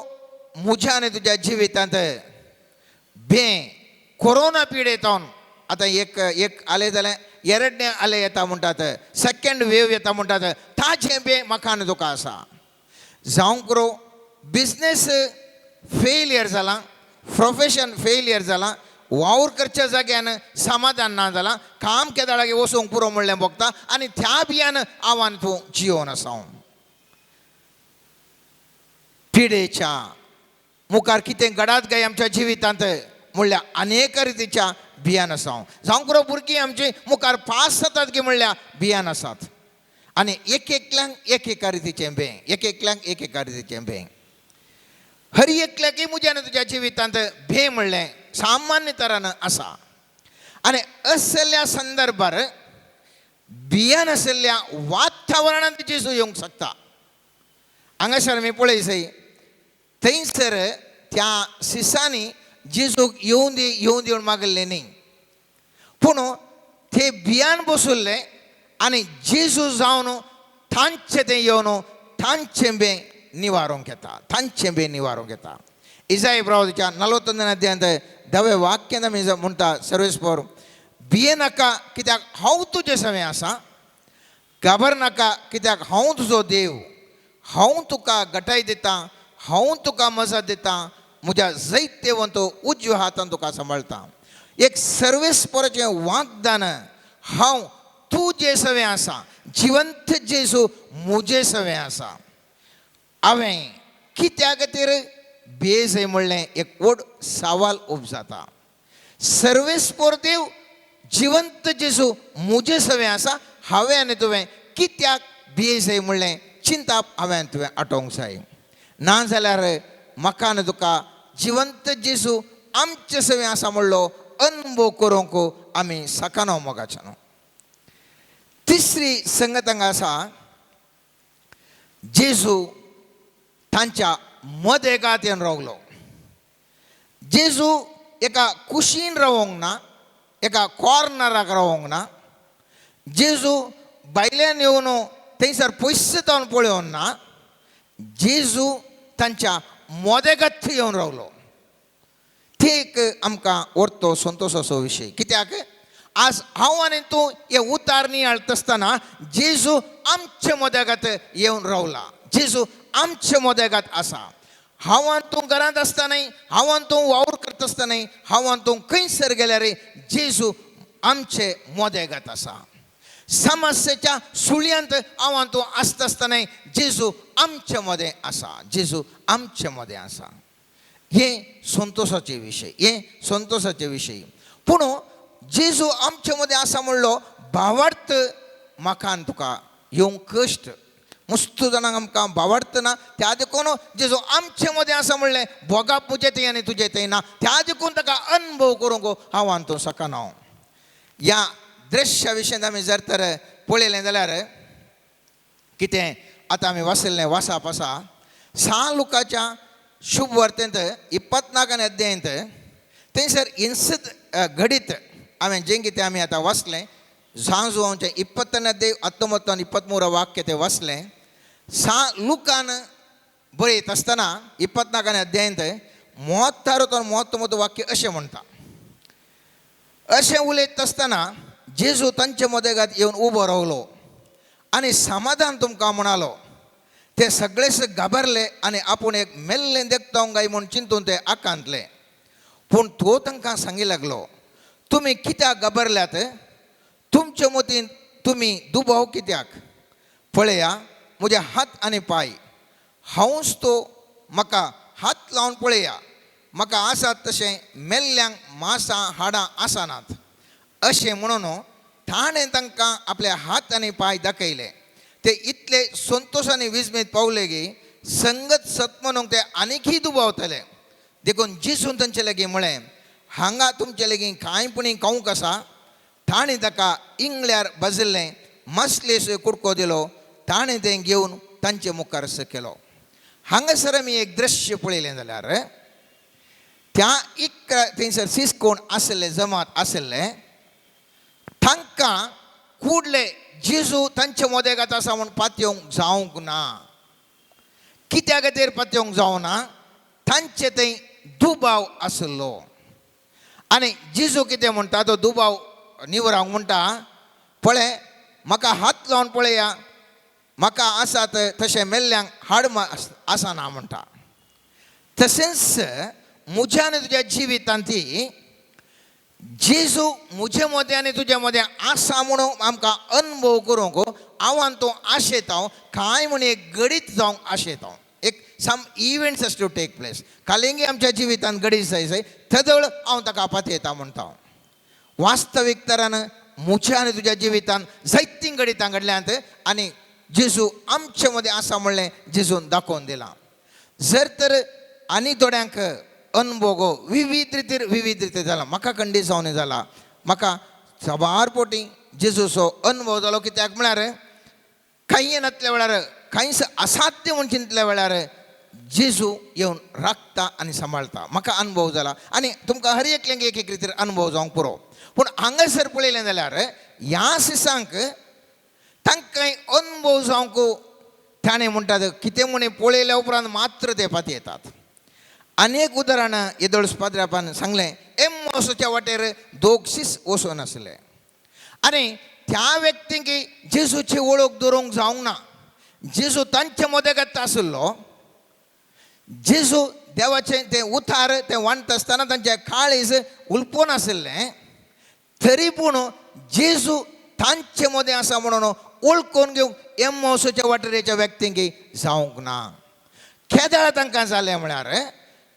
म्हज्या आनी तुज्या जिवितांत बें कोरोना पिडेतावन आतां एक एक आलें जाल्यार एरडणे आलें येता म्हणटात, सेकेंड वेव येता म्हणटात, ताजें बें म्हाका आनी तुका आसा. जावंक पुरो बिजनेस फेलियर जालां, प्रोफेशन फेलियर जालां, वावर करच्या जाग्यान समाधान ना जालां, काम केदाळागे वचूंक पुरो म्हणलें भोगता आनी त्या बियान हांव आनी तूं जियोन आसा. पिडेच्या मुखार कितें घडात काय आमच्या जिवितांत म्हणल्यार अनेक रितीच्या भियान आसा. जावं पुरो भुरगीं आमची मुखार पास जातात की म्हणल्यार भियान आसात. आनी एक एकल्यांक एक एका रितीचें भें, एक एकल्यांक एक एका रितीचें भें. हर एकल्याकय म्हज्या आनी तुज्या जिवितांत भें म्हणलें सामान्य तरान आसा. आनी असल्या संदर्भार भियान आशिल्ल्या वातावरणांत जेजू येवंक शकता. हांगासर आमी पळय थंयसर त्या सिसांनी जेजूक येवूं दी येवूं दी म्हूण मागल्लें न्ही, पूण ते भियान बसुल्ले आनी जेजू जावन तांचें तें येवन तांचें बें निवारूंक येता, तांचें बें निवारूंक येता. इजाय प्रवाच्या 41 अध्यायांत धवे वाक्यान आमी म्हणटा सर्वेस्पर, भिये नाका कित्याक हांव तुजें सवें आसा, घाबर नाका कित्याक हांव तुजो देव, हांव तुका गटाय दितां, हांव तुका मजा दितां, म्हज्या जैत्यवंत उजव्या हातान तुका सांबाळटा. एक सर्वेस्पराचें वागदान, हांव तुजे सवें आसा, जिवंत जेजू म्हजे सवें आसा. हांवें कित्या खातीर भियेजय म्हणलें एक व्हड सवाल उब जाता. सर्वेस्पर देव जिवंत जेजू म्हजे सवें आसा, हांवें आनी तुवें कित्याक भियेजय म्हणलें चिंताप हांवें आनी तुवें आटोवंक जाय. ना जाल्यार म्हाका आनी तुका जिवंत जेजू आमचे सवें आसा म्हणलो अनुभव करूंक आमी सकानो मोगाच्यान. तिसरी संगत हांगा आसा, जेजू तांच्या मदेगात येवन रावलो. जेजू एका कुशीन रावोंक ना, एका कॉर्नराक रावोंक ना. जेजू भायल्यान येवन थंयसर पयस जावन पळोवन ना, जेजू तांच्या मोदेगात येवन रावलो. ते एक आमकां व्हरतो संतोशाचो विशय. कित्याक आज हांव आनी तूं हे उतार नियाळटा आसतना जेजू आमचे मोदेगात येवन रावला, जेजू आमचे मोदेगात आसा. हांव आनी तूं घरांत आसतनाय, हांव आनी तूं वावर करता आसतनाय, हांव आनी तूं खंयसर गेल्यार जेजू आमचे मोदेगात आसा. समस्येच्या सुळयांत हांव आनी तूं आसता आसतनाय जेजू आमचे मदें आसा, जेजू आमचे मदें आसा. हे संतोशाचे विशय, हे संतोशाचे विशय. पूण जेजू आमचे मदें आसा म्हणलो भावार्थ म्हाका आनी तुका येवंक कश्ट. मस्त जाणांक आमकां भावार्थ ना, त्या देखून जेजू आमचे मदें आसा म्हणलें भोगाप म्हजें थंय आनी तुजें थंय ना, त्या देखून ताका अनुभव करूंक हांव आनी तूं शकना. ह्या दृश्या विशयांत आमी जर तर पळयलें जाल्यार कितें आतां आमी वाचिल्लें वासाप आसा सा लुकाच्या शुभ वार्तेंत 24 अध्यायंत थंयसर हिंसत घडीत हांवें जें कितें आमी आतां वाचलें झांजुवांचें 20 अध्याय 19 आनी 23 वाक्य तें वाचलें. सा लुकान बरयत आसतना 24 अध्यायंत 36 39 वाक्य अशें म्हणटा. अशें उलयत आसतना जेजू तांचे मदेगात येवन उबो रावलो आनी समाधान तुमकां म्हणालो. ते सगळेच घाबरले आनी आपूण एक मेल्लें देखता काय म्हूण चिंतून ते आकांतले. पूण तो तांकां सांगी लागलो, तुमी कित्याक घाबरल्यात? तुमचे मतीन तुमी दुबाव कित्याक? पळया म्हजे हात आनी पांय, हांवूच तो, म्हाका हात लावन पळया, म्हाका आसात तशें मेल्ल्यांक मासां हाडां आसनात. अशें म्हणून ताणें तांकां आपले हात आनी पांय दाखयले. ते इतले संतोशांनी विस्मीत पावले की संगत सत म्हणूंक ते आनीकय दुबावतले. देखून जेजून तांचे लागीं म्हळें, हांगा तुमचे लागीं कांय पुणी खावंक आसा? ताणें ताका इंगळ्यार भाजिल्लें मासलेचो कुडको दिलो. ताणें तें घेवन तांचे मुखार केलो. हांगासर आमी एक दृश्य पळयलें जाल्यार त्या 11 थंयसर सिसकोण आशिल्ले जमात आशिल्ले तांकां कुडले जेजू तांचे मदेगात आसा म्हूण पातयेवंक जावंक ना. कित्या खातीर पातयेवंक जावना? तांचे थंय दुबाव आशिल्लो. आनी जेजू कितें म्हणटा, तो दुबाव निवरावंक म्हणटा, पळय म्हाका हात लावन पळया, म्हाका आसात तशें मेल्ल्यांक हाड आसना म्हणटा. तशेंच म्हज्या आनी तुज्या जिवितांत ती जेजू म्हजे मदें आनी तुज्या मदें आसा म्हणून आमकां अनुभव करूंक हांव आनी तूं आशेता, कांय म्हण एक गडीत जावंक आशेता, एक some events has to take place. कालिंगी आमच्या जिवितांत घडीत जाय जाय थदळ हांव ताका पातयेता म्हणटा हांव. वास्तवीक तरान म्हज्या आनी तुज्या जिवितांत जायतीं घडितां घडल्यांत आनी जेजू आमचे मदें आसा म्हणलें जेजून दाखोवन दिलां. जर तर आनी थोड्यांक अनुभव विविध रितीर विविध रितीर जाला, म्हाका खंडीत जावन जाला, म्हाका साबार पोटी जेजूचो अनुभव जालो. कित्याक म्हळ्यार कांय नातल्या वेळार, कांयच असाध्य म्हूण चिंतल्या वेळार जेजू येवन राखता आनी सांबाळटा. म्हाका अनुभव जाला आनी तुमकां हर एकल्यांक एक एक रितीर अनुभव जावंक पुरो. पूण हांगासर पळयलें जाल्यार ह्या सिसांक तांकां अनुभव जावंक ताणें म्हणटात कितें म्हण पळयल्या उपरांत मात्र ते पातयेतात. आनी एक उदाहरण येदोळस पाद्रापान सांगलें, एम्मोसाच्या वाटेर दोग शीस वचून आसले आनी त्या व्यक्तींक जेजूची वळख दवरूंक जावंक ना. जेजू तांचे मदेगत आशिल्लो. जेजू देवाचें तें उतार तें वांटता आसतना तांचें काळीज उलपोन आशिल्लें, तरी पूण जेजू तांचे मदें आसा म्हणून वळखून घेवंक एम्मोसाच्या वाटेरच्या व्यक्तींक जावंक ना. केदळा तांकां जालें म्हळ्यार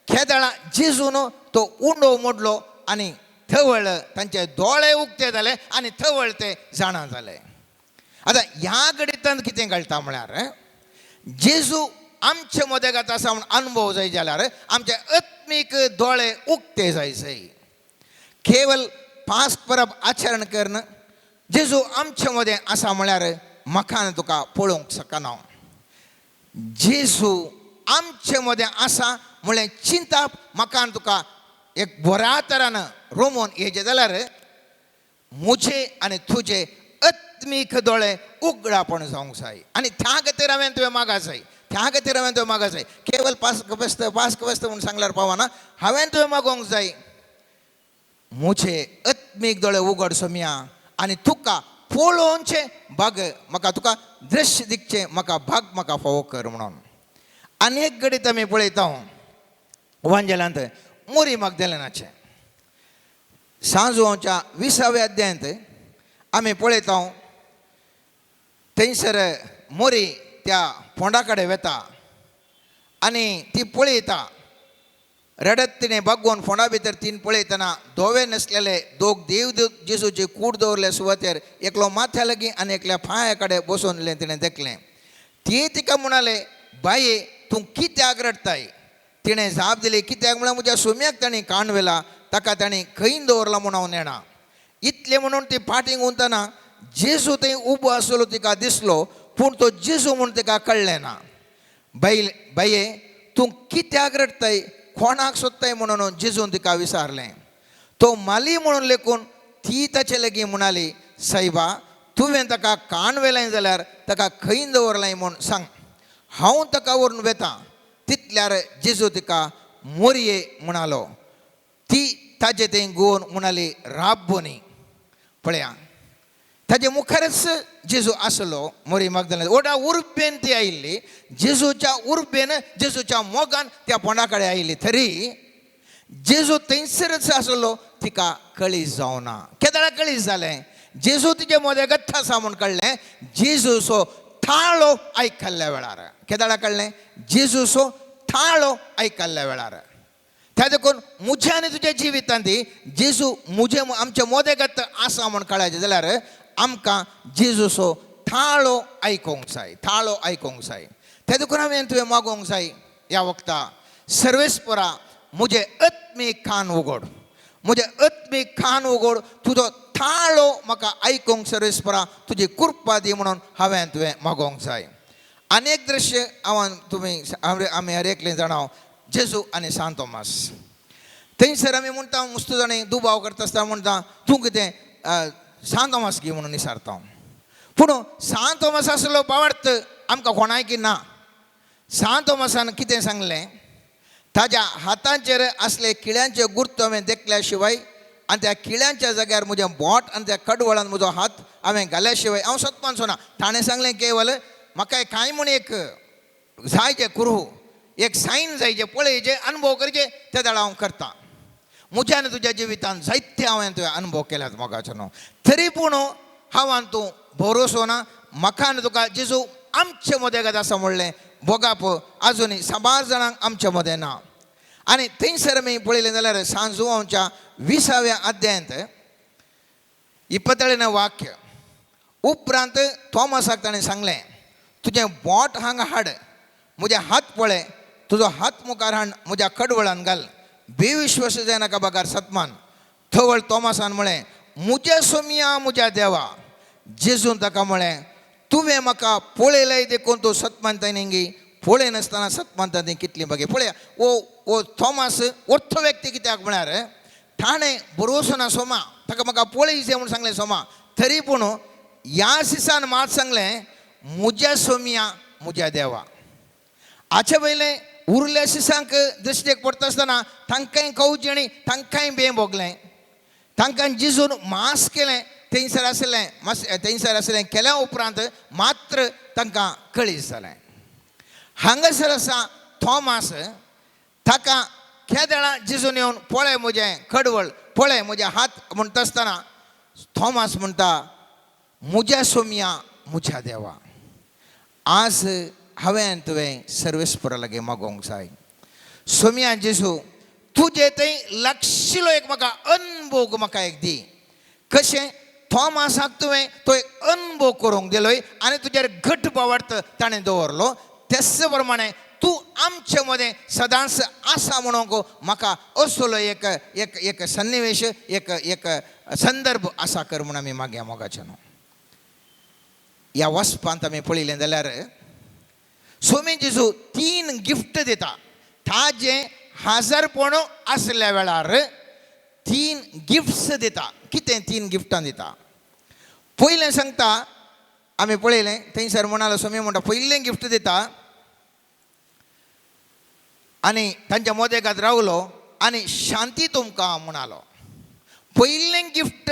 केदळा जेजून तो उंडो मोडलो आनी थवळ तांचे दोळे उक्ते जाले आनी थवळ ते जाणा जाले. आतां ह्या घडितांत कितें घडटा म्हळ्यार जेजू आमचे मदेगात आसा म्हूण अनुभव जाय जाल्यार आमचे आत्मीक दोळे उक्ते जाय जाय. केवल पास परब आचरण करून जेजू आमचे मदें आसा म्हळ्यार म्हाका आनी तुका पळोवंक शकना. जेजू आमचे मदें आसा म्हळ्यार चिंताप म्हाका आनी तुका एक बऱ्या तरान रोमोन येयचें जाल्यार म्हजे आनी तुजे आत्मीक दोळे उगडापण जावंक जाय आनी त्या खातीर हांवें तुवें मागा जाय, त्या खातीर हांवें तुवें मागा जाय. केवल पास कबस्त पास कबस्त म्हूण सांगल्यार पावना, हांवें तुवें मागोवंक जाय म्हजे आत्मीक दोळे उगड सोमया आनी तुका पळोवचें भाग म्हाका, तुका दृश्य दिखचें म्हाका भाग म्हाका फावो कर म्हणून. आनी एक घडीत आमी पळयता वांजेलांत मोरी मागदेलेनाचें सांजवाच्या 20व्या अध्यायांत आमी पळयता थंयसर मोरी त्या फोंडा कडेन वेता आनी ती पळयता रडत तिणें बागोवन फोंडा भितर तीन पळयतना धवे नसलेले दोग देव जेजूची कूड दवरले सुवातेर एकलो माथ्या लागीं आनी एकल्या पांया कडेन बसून तिणें देखलें. ती तिका म्हणाले, बाये तूं कित्याक रडटाय? तिणें जाप दिली, कित्याक म्हळ्यार म्हज्या सुम्याक तांणी काण व्हेला, ताका तांणी खंय दवरला म्हूण हांव नेणा. इतलें म्हणून ती फाटीं उंतना जेजू थंय उबो आसलो तिका दिसलो, पूण तो जेजू म्हूण तिका कळ्ळें ना. बायल बाये तूं कित्याक रडटाय, कोणाक सोदताय म्हणून जेजून तिका विचारलें. तो माली म्हणून लेखून ती ताचे लागीं म्हणाली, सायबा तुवें ताका काण व्हेलें जाल्यार ताका खंय दवरलें म्हूण सांग, हांव ताका व्हरून वेता. तितल्यार जेजू तिका मोरये म्हणालो. ती ताजे थंय गोवन म्हणाली, राब्बोनी. पळया ताजे मुखारच जेजू आसलो. मोरी मागदलेन व्हडा उर्बेन ती आयिल्ली, जेजूच्या उर्बेन जेजूच्या मोगान त्या फोंडा कडेन आयिल्ली, तरी जेजू थंयसरच आसलो, तिका कळीस जावना. केदळा कळीस जालें जेजू तिजे मोदें गत्त आसा म्हूण कळ्ळें जेजूचो थाळो आयकल्ल्या वेळार. केदळा कळ्ळें जेजूचो थाळो आयकल्ल्या वेळार. त्या देखून म्हज्या आनी तुज्या जिवितांत जेजू म्हजे आमच्या मोदें गत्त आसा म्हूण कळायचें जाल्यार आमकां जेजूचो थाळो आयकोंक जाय, थाळो आयकोंक जाय. त्या देखून हांवें तुवें मागोवंक जाय ह्या वखता, सर्वेस्परा म्हजें आत्मीक कान उगड, म्हजें आत्मीक कान उगड, तुजो थाळो म्हाका आयकूंक सर्वेस्परा तुजी कृपा दी म्हणून हांवें तुवें मागोवंक जाय. आनी एक दृश्य हांव तुमी आमी हर एकले जाणां, जेजू आनी सांत तोमास. थंयसर आमी म्हणटा मुस्तू जाणें दुबाव करता आसतना म्हणटा तूं कितें सांत तोमास गी म्हणून विचारता. पूण सांत तोमास आसलो बावडत आमकां कोणायकी ना. सांत तोमासान कितें सांगलें, ताज्या हातांचेर आसले किळ्यांचे गुर्त हांवें देखल्या शिवाय आनी त्या किळ्यांच्या जाग्यार म्हजें बोट आनी त्या कडवळान म्हजो हात हांवें घाल्या शिवाय हांव सतमानचो ना. ताणें सांगलें केवल म्हाका कांय म्हूण एक जाय जें कुरू, एक सायन जाय जें पळय जें अनुभव करचें ते दाडा हांव करता. म्हज्या आनी तुज्या जिवितांत जायते हांवें तुवें अनुभव केल्यात मोगाचो न्हू, तरी पूण हांव आनी तूं भरोसो ना. म्हाका आनी तुका जेजू आमचे मदें आसा म्हणलें भोगप आजुनूय साबार जाणांक आमच्या मदें ना. आनी थंयसर आमी पळयलें जाल्यार सांत जुवांवच्या 20व्या अध्यायांत 27 वाक्य, उपरांत थॉमसाक ताणें सांगलें, तुजें बोट हांगा हाड, म्हजे हात पळय, तुजो हात मुखार हाड, म्हज्या कडवळान घाल, बेविश्वास जायनाका बगार सतमान. थवळ थॉमसान म्हळें, म्हज्या सोमया म्हज्या देवा. जेजून ताका म्हळें, तुवें म्हाका पळयलें देखून तूं सतमानता न्ही, पळयनासतना सतमानता ती कितली बगे. पळया ओ थॉमस अर्थ व्यक्ती कित्याक म्हळ्यार ताणें बरोसो ना सोमा, ताका म्हाका पळयचें म्हूण सांगलें सोमा, तरी पूण ह्या सिसान मात सांगलें म्हज्या सोमया म्हज्या देवा. हाचे वयलें उरल्या सिसांक दृश्टेक पडटा आसतना तांकांय कवचेणी, तांकांय बें भोगलें, तांकां जिजून मास केलें, थंयसर आसलें मास, थंयसर आसलें केल्या उपरांत मात्र तांकां कळीस जालें. हांगासर आसा थॉमास, ताका केदळां जिजून येवन पळय म्हजें कडवळ, पळय म्हजे हात म्हणटा आसतना थॉमास म्हणटा, म्हज्या सोमया म्हज्या देवा. आज हांवें तुवें सर्वेस्परा लागीं मागोवंक जाय, सोमया जेजू तुजे थंय लागशिलो एक म्हाका अनभोग म्हाका एक दी. कशें थॉमासाक तुवें तो एक अनभोग करूंक दिलोय आनी तुजेर घट बावडत ताणें दवरलो, तेच प्रमाणे तूं आमचे मदें सदांच आसा म्हणूंक म्हाका असलो एक एक एक सन्निवेश, एक एक संदर्भ आसा कर म्हूण आमी मागया मोगाचें न्हू. ह्या वचपांत आमी पळयलें जाल्यार सोमी जेजू 3 गिफ्ट दिता. ताजें हाजरपण आसल्या वेळार 3 गिफ्ट्स दिता. कितें 3 गिफ्टां दिता? पयलें सांगता आमी पळयलें थंयसर म्हणालो सोमी म्हणटा पयलें गिफ्ट दिता आनी तांच्या मोदेगात रावलो आनी शांती तुमकां म्हणालो. पयलें गिफ्ट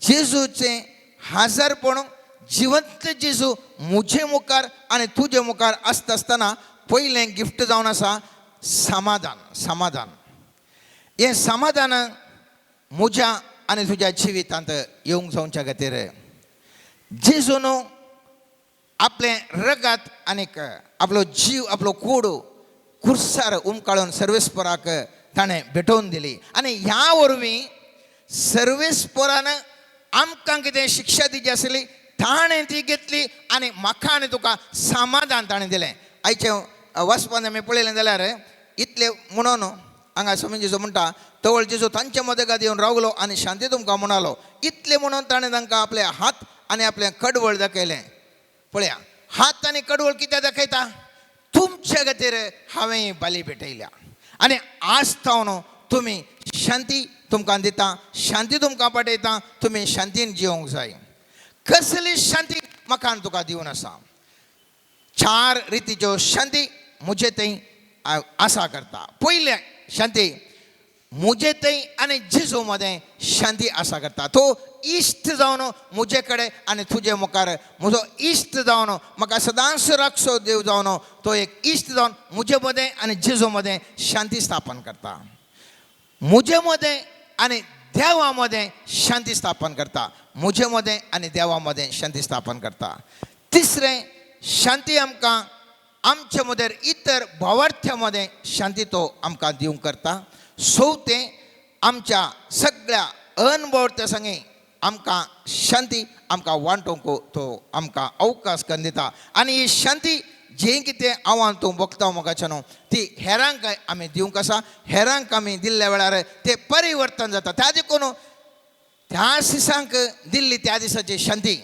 जेजूचें हाजरपण, जिवंत जेजू म्हजे मुखार आनी तुजे मुखार आसता आसतना पयलें गिफ्ट जावन आसा समाधान. समाधान हें समाधान म्हज्या आनी तुज्या जिवितांत येवंक जावच्या खातीर जेजून आपलें रगत आनीक आपलो जीव, आपलो कूड कुर्सार उमकाळून सर्वेस्पराक ताणें भेटोवन दिली आनी ह्या वरवीं सर्वेस्परान आमकां कितें शिक्षा दिची आसली ताणें ती घेतली आनी म्हाका आनी तुका समाधान ताणें दिलें. आयचें वाचपान आमी पळयलें जाल्यार इतलें म्हणून हांगा स्वामी जेजू म्हणटा, तवळ जेजू तांचे मदगात येवन रावलो आनी शांती तुमकां म्हणालो. इतलें म्हणून ताणें तांकां आपले हात आनी आपलें कडवळ दाखयलें. पळया, हात आनी कडवळ कित्याक दाखयता? तुमच्या खातीर हांवें बाली भेटयल्या आनी आज थावन तुमी शांती तुमकां दिता, शांती तुमकां पाठयता, तुमी शांतीन जिवंक जाय. कसली शांती म्हाका आनी तुका दिवन आसा? 4 रितीच्यो शांती म्हजे थंय आसा करता. पयलें शांती म्हजे थंय आनी जेजू मदें शांती आसा करता. तो इश्ट जावन म्हजे कडेन आनी तुजे मुखार म्हजो इश्ट जावन म्हाका सदांच राखचो देव जावन तो एक इश्ट जावन म्हजे मदें आनी जेजू मदें शांती स्थापन करता. म्हजे मदें आनी देवा मदें शांती स्थापन करता. म्हजे मदें आनी देवा मदें शांती स्थापन करता. तिसरें शांती आमकां आमचे मदें इतर भावार्थ्या मदें शांती तो आमकां दिवंक करता. चवथें आमच्या सगळ्या अनभावार्थ्या संगे आमकां शांती आमकां वांटूंक तो आमकां अवकाश करून दिता आनी ही शांती जें कितें आव्हान तूं भोगता मोगाचें न्हू ती हेरांक आमी दिवंक आसा. हेरांक आमी दिल्ल्या वेळार तें परिवर्तन जाता. त्या देखून त्या दिसांक दिल्ली त्या दिसाची शांती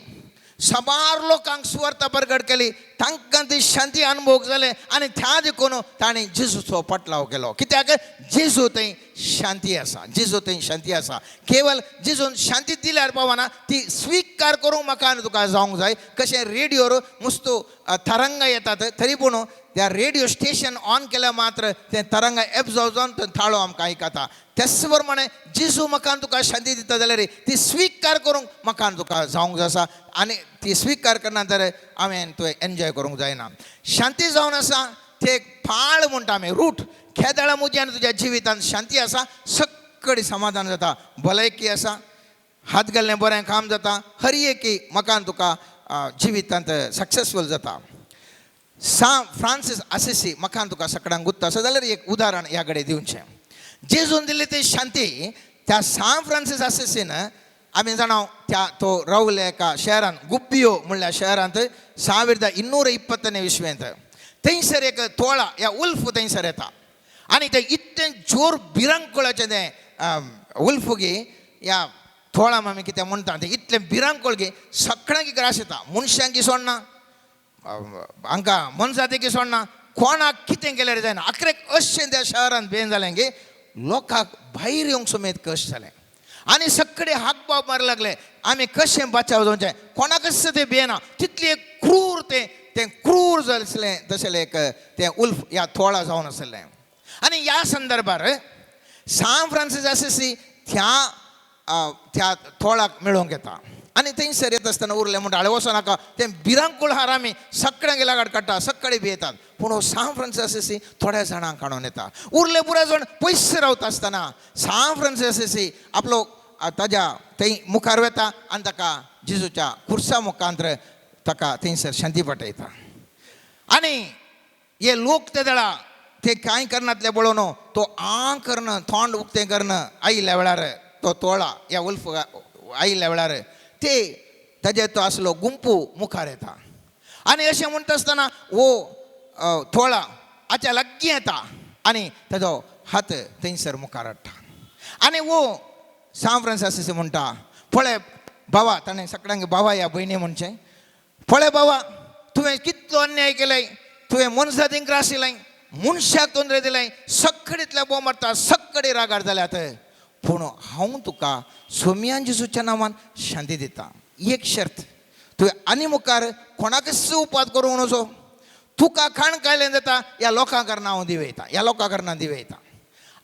साबार लोकांक सुवार्ता परगट केली, तांकां ती शांती अनुभव जाले आनी त्या देखून ताणें जेजूचो पटलाव केलो. कित्याक? जेजू थंय शांती आसा, जेजू थंय शांती आसा. केवल जेजून शांती दिल्यार पावना, ती स्विकार करूंक म्हाका आनी तुका जावंक जाय. कशें रेडियोर मुस्तू तरंगां येतात तरी पूण त्या रेडियो स्टेशन ऑन केल्या मात्र तें तरंगां एब्जॉर्ब जावन तो थाळो आमकां आयकता. तेच प्रमाणे जेजू म्हाका आनी तुका शांती दिता जाल्यार ती स्विकार करूंक म्हाका आनी तुका जावंक जाय आसा आनी ती स्विकार करना तर हांवें तुवें एन्जॉय करूंक जायना. शांती जावन आसा ते एक पाळ म्हणटा आमी, रूट. खेदाळा म्हज्या आनी तुज्या जिवितांत शांती आसा, सगळी समाधान जाता, भलायकी आसा, हात घाल्लें बरें काम जाता, हर एकी म्हाका आनी तुका जिवितांत सक्सेसफूल जाता. सान फ्रांसीस आसिसी म्हाका तुका सगळ्यांक गुत्त आसा जाल्यार एक उदाहरण ह्या कडेन दिवचें. जेजून दिल्ली ती शांती त्या सान फ्रांसीस आसिसीन आमी जाणा त्या तो रावले एका शहरांत, गुब्बियो म्हणल्या शहरांत 1220ನೇ विश्वेंत. थंयसर एक तोळा ह्या उल्फ थंयसर येता आनी ते इतलें जोर भिरांकुळाचें तें उल्फ गे ह्या थोळा आमी कितें म्हणटा तें इतलें भिरांकूळ गे सगळ्यांक ग्रास येता, मनशांक सोडना, हांकां मनजातीक सोडना, कोणाक कितें केल्यार जायना. आखरेक अशें त्या शहरांत बेन जालें गे लोकांक भायर येवंक समेत कश्ट जालें आनी सगळे हाक बाब मारूंक लागले, आमी कशें बचाव जावचें, कोणाकच तें भियेना, तितलें एक क्रूर तें तें क्रूर जालें तशें एक तें उल्फ ह्या थोळा जावन आसलें. आनी ह्या संदर्भार सान फ्रांसीस आसिसी त्या त्या थोळाक मेळोवंक येता आनी थंयसर येता आसतना उरलें म्हणटा हाळे वचो नाका, तें भिरांकूळ हार आमी सगळ्यांक लागाड काडटा, सगळे भियेतात. पूण हो सान फ्रांसीस आसिसी थोड्या जाणांक काडून येता, उरले पुराय जाण पयस रावता आसतना सान फ्रांसीस आसिसी आपलो ताज्या थंय मुखार वता आनी ताका जेजूच्या खुर्सा मुखांतर ताका थंयसर शांती पाठयता. आनी हे लोक ते वेळा ते कांय करनातले पळोवन तो आं करून तोंड उक्तें करून आयिल्ल्या वेळार तो तोळा ह्या उल्फ आयिल्ल्या वेळार ते ताजे तो आसलो गुंपू मुखार येता आनी अशें म्हणटा आसतना हो तोळा हाच्या लागीं येता आनी ताजो हात थंयसर मुखार हाडटा आनी हो सान फ्रांसीस म्हणटा, पळय बाबा, ताणें सगळ्यांक बाबा ह्या भयणी म्हणचें, पळय बाबा तुवें कितलो अन्याय केलाय, तुवें मनजातींक त्रास दिलाय, मनशाक तोंदरे दिलाय, सगळींतल्या बोव मारता, सगळे रागार जाल्यात, पूण हांव तुका सोमयान जेजूच्या नांवान शांती दिता. एक शर्त, तुवें आनी मुखार कोणाकच उपाद करूंक नजो, तुका खाण खायलें जाता ह्या लोकां कारणां हांव दिवयता, ह्या लोकां कारणां दिवयता.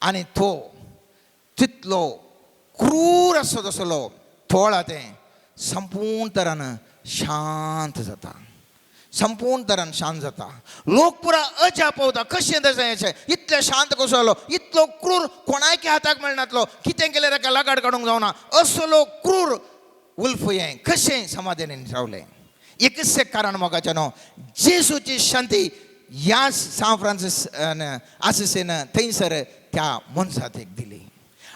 आनी तो तितलो क्रूर आसता तसलो तोळा तें संपूर्ण तरान शांत जाता, संपूर्ण तरान शांत जाता. लोक पुरा अजाप पावता, कशें तशें अशें इतलें शांत कसो जालो, इतलो क्रूर कोणायकी हाताक मेळनातलो, कितें केल्यार ताका लागाड काडूंक जावना, असलो क्रूर उल्फ हें कशें समाधानीन रावलें. एकच एक कारण मोगाचें न्हू, जेजूची शांती ह्या सान फ्रांसीस आसिसीन थंयसर त्या मनजातीक दिली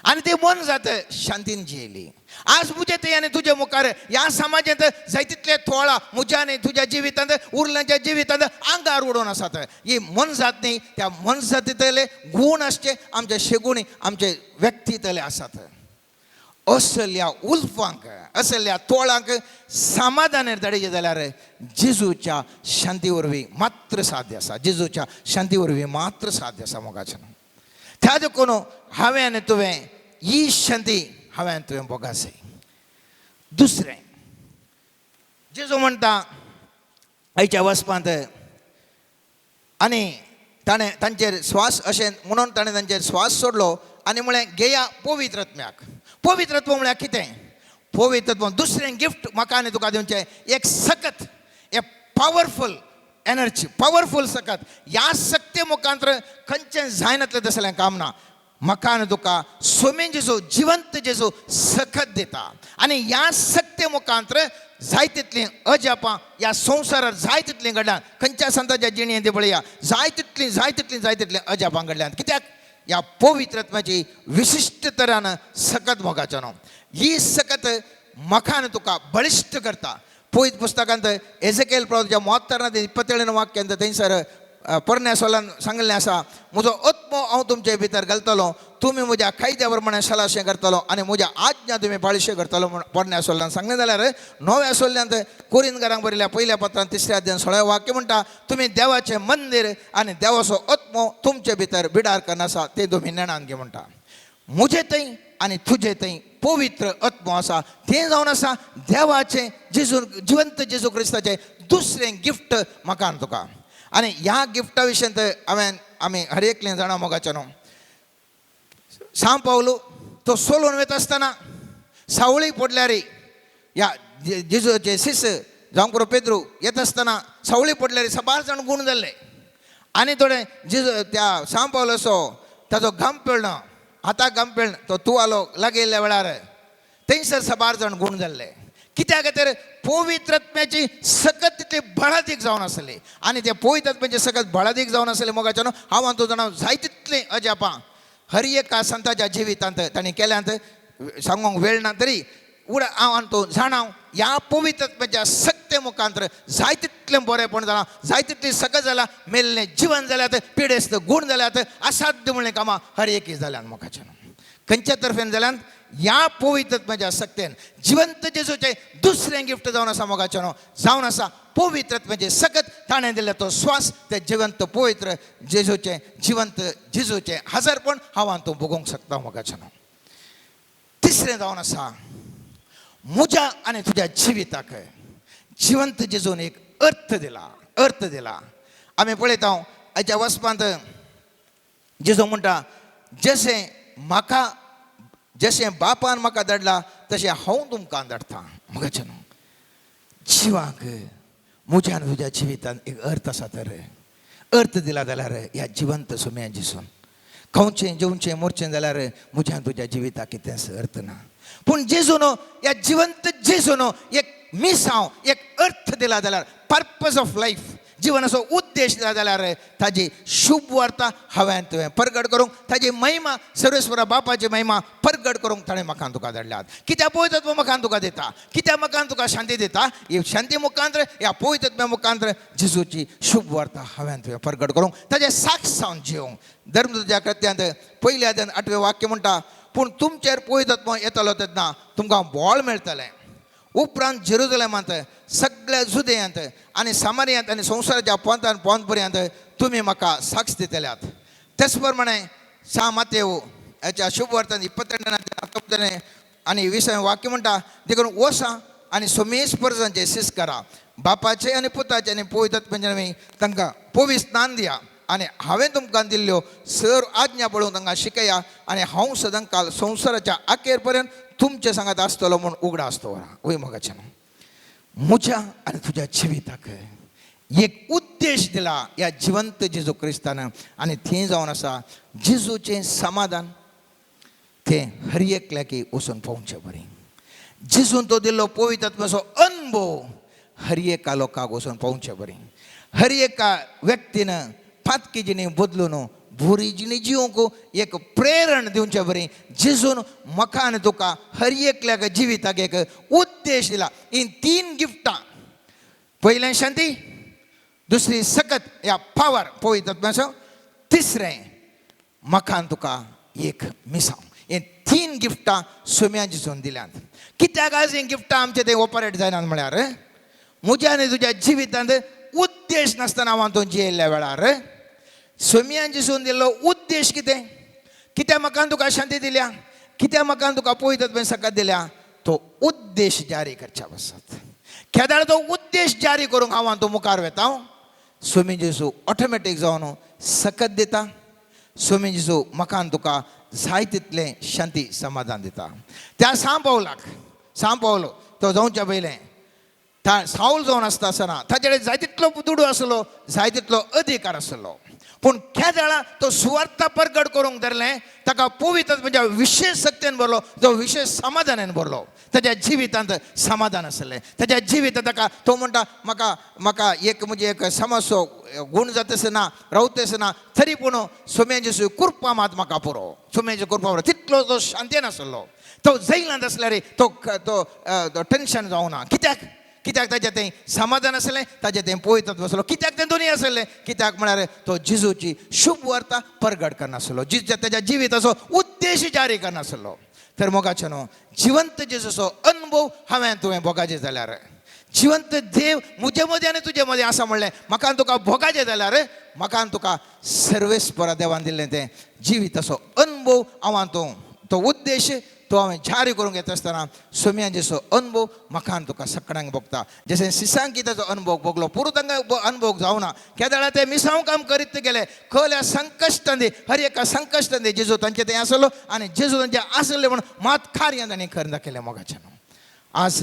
आनी ती मनजात शांतीन जियेली. आज म्हजे थंय आनी तुजे मुखार ह्या समाजांत जाय तितले थोळा म्हज्या आनी तुज्या जिवितांत उरल्यांच्या जिवितांत आंगार उडोवन आसात. ही मनजात न्ही, त्या मनजातींतले गूण आसचे आमचे शेगुणी आमचे व्यक्तींतले आसात. असल्या उल्फांक असल्या तोळांक समाधानार धाडचें जाल्यार जेजूच्या शांती वरवीं मात्र साध्य आसा, जेजूच्या शांती वरवीं मात्र साध्य आसा मोगाचें. त्या देखून हांवें आनी तुवें ही शांती हांवें आनी तुवें भोगासे. दुसरें जेजू म्हणटा आयच्या वचपांत आनी ताणें तांचेर श्वास अशें म्हणून ताणें तांचेर श्वास सोडलो आनी म्हळें घेया पवित्र आत्म्याक. पवित्र आत्मो म्हळ्यार कितें? पवित्र आत्मो दुसरें गिफ्ट म्हाका आनी तुका दिवचें एक सकत, एक पावरफूल एनर्जी, पावरफूल सकत. ह्या शक्ती मुखांतर खंयचें जायनातलें तसलें काम ना. म्हाका आनी तुका सोमी जेजू जिवंत जेजू सकत दिता आनी ह्या शक्ती मुखांतर जाय तितलीं अजापां ह्या संवसारार जाय तितलीं घडल्यात. खंयच्या संताच्या जिणेंत पळया जाय तितलीं जाय तितलीं जाय तितलीं अजापां घडल्यात. कित्याक? ह्या पवित्र आत्म्याची विशिश्ट तरान सकत मोगाचो न्हू. ही सकत म्हाका आनी तुका बळिश्ट करता. पवित्र पुस्तकांत एजेकेल प्रवाच्या 37 27 वाक्यांत थंयसर पोरण्या सोलान सांगिल्लें आसा, म्हजो आत्मो हांव तुमचे भितर घालतलो, तुमी म्हज्या कायद्या प्रमाणे सलाशें करतलो आनी म्हज्या आज्ञा तुमी पाळशें करतलो म्हूण पोरण्या सोल्ल्यान सांगलें. जाल्यार नव्या सोल्ल्यांत कोरिंदकारांक बरयल्या पयल्या पत्रांत 3 अध्याय 16 वाक्य म्हणटा, तुमी देवाचें मंदीर आनी देवाचो आत्मो तुमचे भितर बिडार करून आसा तें तुमी नेणान घे म्हणटा. म्हजे थंय आनी तुजे थंय पवित्र आत्मो आसा, तें जावन आसा देवाचें जेजू जिवंत जेजू क्रिस्ताचें दुसरें गिफ्ट म्हाका आनी तुका. आनी ह्या गिफ्टा विशयांत हांवें आमी हर एकलें जाणा मोगाचें न्हू. सांव पावलो तो सोलून वता आसतना सावळी पडल्यार ह्या जेजूचे शिस जावं पुरो पेद्रू येता आसतना सावळी पडल्यार साबार जाण गूण जाल्ले आनी थोडे जेजू त्या सांव पावलाचो ताजो घाम पेळणो हाताक घाम पेळण तो तुवालो लागयल्ल्या वेळार थंयसर साबार जाण गूण जाल्ले. कित्याक तर पवित्र आत्म्याची सकत तितली बळादीक जावन आसली आनी ते पवित्र आत्म्याची सकत बळादीक जावन आसले मोगाच्यानो हांव आनी तूं जाणा जाय तितलीं अजापां हर एका संताच्या जिवितांत तांणी केल्यांत. सांगूंक वेळ ना तरी उडा हांव आनी तूं जाणा ह्या पवित्र आत्म्याच्या सक्ते मुखांतर जाय तितलें बरेंपण जालां, जाय तितली सकत जालां, मेल्लें जिवन जाल्यात, पिडेस्त गूण जाल्यात, असाध्य म्हणलें कामां हर एकी जाल्यान मोगाच्यान खंयच्या तर्फेन जाल्यान ह्या पवित्र आत्म्याच्या सक्तेन जिवंत जेजूचें दुसरें गिफ्ट जावन आसा मोगाच्यानो, जावन आसा पवित्र आत्म्याचें सकत ताणें दिल्लो तो स्वास, ते जिवंत पवित्र जेजूचें जिवंत जेजूचें हजारपण हांव आनी तूं भोगोवंक शकता मोगाच्यानो. तिसरें जावन आसा म्हज्या आनी तुज्या जिविताक जिवंत जेजून एक अर्थ दिला, अर्थ दिला. आमी पळयता हाच्या वचपांत जेजू म्हणटा जशें म्हाका जशें बापान म्हाका धाडला तशें हांव तुमकां धाडटा. म्हज्या न्हू जिवाक म्हज्या आनी तुज्या जिवितान एक अर्थ आसा तर अर्थ दिला जाल्यार ह्या जिवंत सुम्या जेजून खावचें जेवचें मोरचें जाल्यार म्हज्या आनी तुज्या जिविताक कितेंच अर्थ ना. पूण जेजून ह्या जिवंत जेजून एक मिसांव एक अर्थ दिला जाल्यार पर्पज ऑफ लायफ जिवनाचो उद्देश दिला जाल्यार ताजी शुभ वार्ता हांवें तुवें परगट करूंक, ताजी महिमा सर्वेस्वरा बापाची महिमा परगट करूंक ताणें म्हाका तुका धाडल्यात. कित्याक पवित्र म्हाका तुका दिता, कित्याक म्हाका तुका शांती दिता, ही शांती मुखांत्र ह्या पवित्र मुखांत्र जेजूची शुभ वार्ता हांवें तुवें परगट करूंक, ताजें साक्ष जावन जिवंक. धर्मदूताच्या कृत्यांत पयल्या अध्यायांत 8वें वाक्य म्हणटा पूण तुमचेर पवित्र येतलो तेन्ना तुमकां बळ मेळटलें. उपरांत जेरुजलेमांत सगळ्या जुदेयांत आनी सामारियांत आनी संवसाराच्या पोंतान पोंत पर्यंत तुमी म्हाका साक्ष दितल्यात. तेच प्रमाणे सा मातेव हाच्या शुभवर्तन 22 आनी 20 वाक्य म्हणटा देखून वसा आनी सोमेश परजांचे शिस करा, बापाचे आनी पुताचे आनी पवित्र आत्म्याचे तांकां पवित्र स्नान दिया आनी हांवें तुमकां दिल्ल्यो सर आज्ञा पळोवन तांकां शिकया आनी हांव सदांकाल संवसाराच्या अखेर पर्यंत तुमचे सांगात आसतलो म्हूण उगडास दवरा. वय मोगाच्यान म्हज्या आनी तुज्या जिविताक एक उद्देश दिला ह्या जिवंत जेजू क्रिस्तान आनी थंय जावन आसा जेजूचें समाधान तें हर एकल्याक वचून पावचें बरें. जेजून तो दिल्लो पवित्र आत्म्याचो अनुभव हर एका लोकांक वचून पावचें बरें. हर एका व्यक्तीन पातकी जिणी बदलून बुरी जिणी जिवंक एक प्रेरण दिवचें बरें. जेजून म्हाका आनी तुका हर एकल्याक जिविताक एक उद्देश दिला. ही 3 गिफ्टां, पयलें शांती, दुसरी सकत या पावर पवित्र आत्म्याचो, तिसरें म्हाका आनी तुका एक मिसांव. हे 3 गिफ्टां सोम्या जेजून दिल्यांत. कित्याक आज हीं गिफ्टां आमचे ते ऑपरेट जायनात म्हळ्यार म्हज्या आनी तुज्या जिवितांत उद्देश नासतना हांव तूं जियेल्ल्या वेळार सोम्यान जेजून दिल्लो उद्देश कितें, कित्याक म्हाका तुका शांती दिल्या, कित्याक म्हाका तुका पवित्र आत्म्यान सकत दिल्या, तो उद्देश जारी करच्या पासत. केदाळ तो उद्देश जारी करूंक हांव तूं मुखार वेता सोमी जेजू ऑटोमॅटीक जावन सकत दिता. सोमी जेजू म्हाका तुका जाय तितलें शांती समाधान दिता. त्या सांव पावलाक सांव पावलो तो जावच्या पयलें सावल जावन आसता आसतना ताचे कडेन जाय तितलो दुडू आसलो, जाय तितलो अधिकार आसलो, पूण केदळा तो सुवार्थ परगट करूंक धरलें ताका पवित्र म्हणजे विशेष शक्तेन भरलो, जो विशेष समाधानान भरलो. ताच्या जिवितांत समाधान आसलें, ताच्या जिवितांत ताका तो म्हणटा म्हाका म्हाका एक म्हणजे एक समस्यो गूण जाता ना रावता ना तरी पूण सोम्याची कृपा मात म्हाका पुरो, सोम्याची कृपा पुरो. तितलो तो शांतीन आसलो. तो जैलांत आसल्यार तो तो टेंशन जावना. कित्याक कित्याक ताजें तें समाधान आसलें, ताजें तें पवित्र आसलो. कित्याक तें दोनूय आसलें, कित्याक म्हळ्यार तो जेजूची शुभ वार्ता परगट करनासलो, जेजू ताच्या जिविताचो उद्देश जारी करनासलो. तर मोगाचें न्हू जिवंत जेजूचो अनुभव हांवें तुवें भोगाचें जाल्यार, जिवंत देव म्हजे मदें आनी तुजे मदें आसा म्हणलें म्हाका तुका भोगाचें जाल्यार म्हाका तुका सर्वेस्परा देवान दिल्लें तें जिविताचो अनुभव हांव तूं तो उद्देश तो हांवें जारी करूंक येता आसतना सोम्या जेसो अनुभव म्हाका आनी तुका सगळ्यांक भोगता. जशें सिसांकी ताचो अनुभव भोगलो, पुरो तांकां अनुभव जावना. केदळा ते मिसांव काम करीत गेले, खल्या संकश्टान हर एका संकश्टान जेजू तांचे तें आसलो आनी जेजू तांचे आसले म्हूण मात कार्यां तांणी करून दाखयलें मोगाचें. आज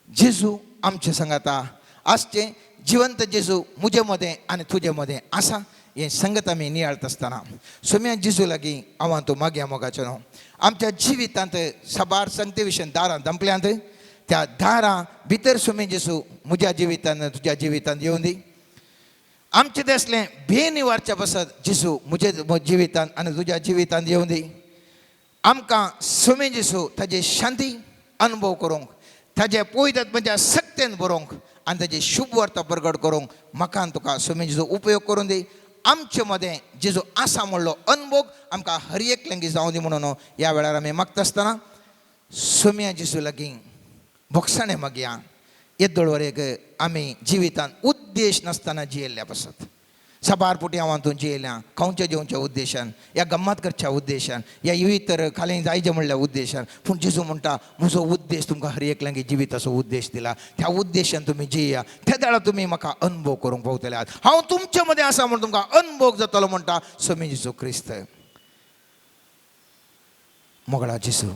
जेजू आमचे सांगाता, आजचें जिवंत जेजू म्हजे मदें आनी तुजे मदें आसा हें संगत आमी नियाळत आसतना सोम्या जेजू लागीं हांव तूं मागया मोगाचें न्हू. आमच्या जिवितांत साबार संगते विशय दारां दंपल्यांत त्या दारां भितर सुमी जेसू म्हज्या जिवितान तुज्या जिवितान येवन दी. आमचें तेसलें भे निवारच्या पासत जेसू म्हज्या जिवितान आनी तुज्या जिवितान येवन दी. आमकां सुमी जेसू ताजी शांती अनुभव करूंक, ताजे पवित्र सक्तेन बरोवंक आनी ताजी शुभ वार्ता प्रगट करूंक म्हाका आनी तुका सुमी जेजू उपयोग करून दी. आमचे मदें जेजू आसा म्हणलो अनभोग आमकां हर एकल्यांक जावं दी म्हणून ह्या वेळार आमी मागता आसतना सुम्या जेजू लागीं भोगसाणें मागया. येदोळ आमी जिवितान उद्देश नासतना जियेल्ल्या पासत साबार पुटी हांव हातूंत जियेल्या खावच्या जेवच्या उद्देशान, या गम्मत करच्या उद्देशान, या इतर खाली जायचे म्हणल्या उद्देशान. पूण जेजू म्हणटा म्हजो उद्देश तुमकां हर एकल्यांक जिविताचो उद्देश दिला, त्या उद्देशान तुमी जिया, त्या वेळार तुमी म्हाका अनुभव करूंक पावतले आहात. हांव तुमचे मदें आसा म्हूण तुमकां अनुभव जातलो म्हणटा स्वामी जेजू क्रिस्त. मोगळा जेजू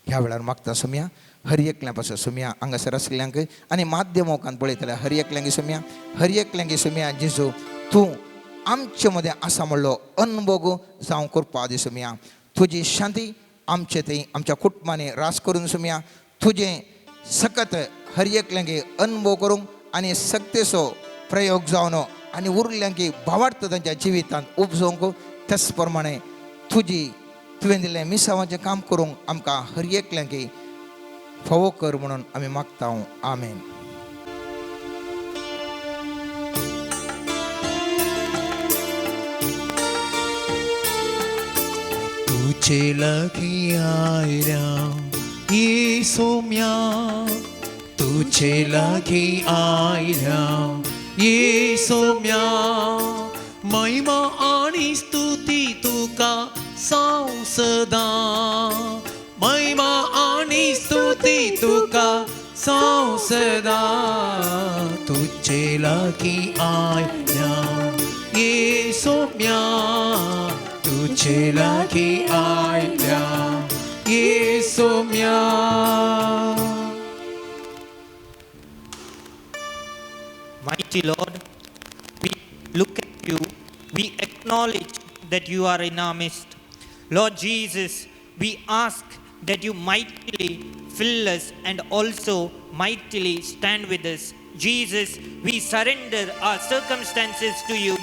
ह्या वेळार मागता सुम्या हर एकल्या पासून सुम्या हांगासर आसल्यांक आनी माध्यमोकान पळयतल्या हर एकल्यांक सुम्या, हर एकल्यांक सुम्या जेजू तूं आमचे मदें आसा म्हणलो अनभोग जावं करपा दी सुम्या. तुजी शांती आमचे थंय आमच्या कुटुंबांनी रास करून सुम्या. तुजें सकत हर एकल्यांक अनुभव करूंक आनी सक्तेचो प्रयोग जावन आनी उरल्यांक भावार्थ तांच्या जिवितांत उपजोवंक, त्याच प्रमाणे तुजी तुवें दिल्लें मिसावाचें काम करूंक आमकां हर एकल्यांक फावो कर म्हणून आमी मागता. आमेन. तुझे लागीं आयल्या येसोम्या, तुझे लागीं आयल्या येसोम्या, महिमा आनी स्तुती तुका साव सदां, महिमा आनी स्तुती तुका साव सदां. तुझे लागीं आयल्या येसोम्या, तुझे लागीं आयल्या येसोम्या. Mighty Lord, we look at you, we acknowledge that you are in our midst. Lord Jesus, we ask that you mightily fill us and also mightily stand with us. Jesus, we surrender our circumstances to you.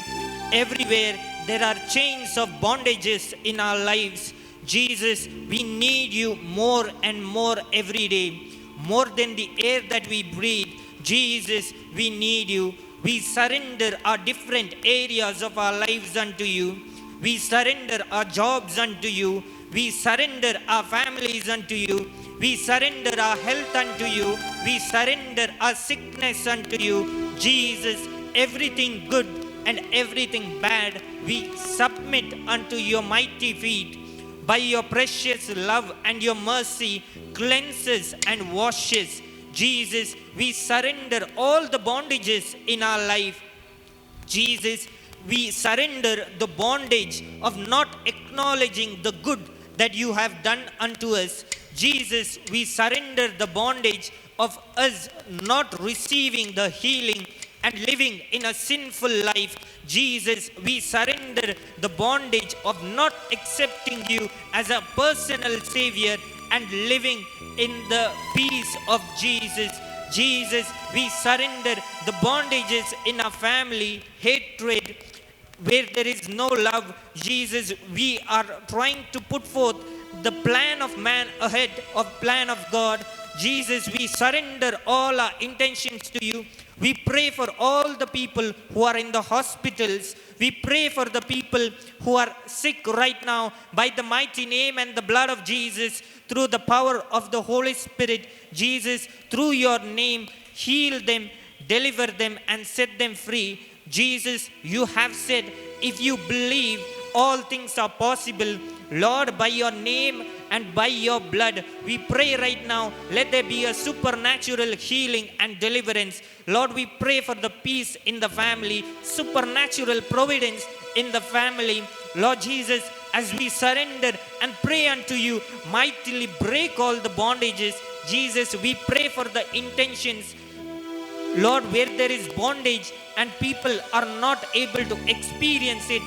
Everywhere there are chains of bondages in our lives. Jesus, we need you more and more every day, more than the air that we breathe. Jesus, we need you. We surrender our different areas of our lives unto you. We surrender our jobs unto you. We surrender our families unto you. We surrender our health unto you. We surrender our sickness unto you. Jesus, everything good and everything bad, we submit unto your mighty feet. By your precious love and your mercy, cleanses and washes. Jesus, we surrender all the bondages in our life. Jesus, we surrender the bondage of not acknowledging the good that you have done unto us. Jesus, we surrender the bondage of us not receiving the healing and living in a sinful life. Jesus, we surrender the bondage of not accepting you as a personal Savior and living in the peace of Jesus. Jesus, we surrender the bondages in our family, hatred, where there is no love. Jesus, we are trying to put forth the plan of man ahead of plan of God. Jesus, we surrender all our intentions to you. We pray for all the people who are in the hospitals. We pray for the people who are sick right now by the mighty name and the blood of Jesus, through the power of the Holy Spirit. Jesus, through your name, heal them, deliver them, and set them free. Jesus, you have said, if you believe, all things are possible. Lord, by your name and by your blood, we pray right now, let there be a supernatural healing and deliverance. Lord, we pray for the peace in the family, supernatural providence in the family. Lord Jesus, as we surrender and pray unto you, mightily break all the bondages. Jesus, we pray for the intentions. Lord, where there is bondage and people are not able to experience it,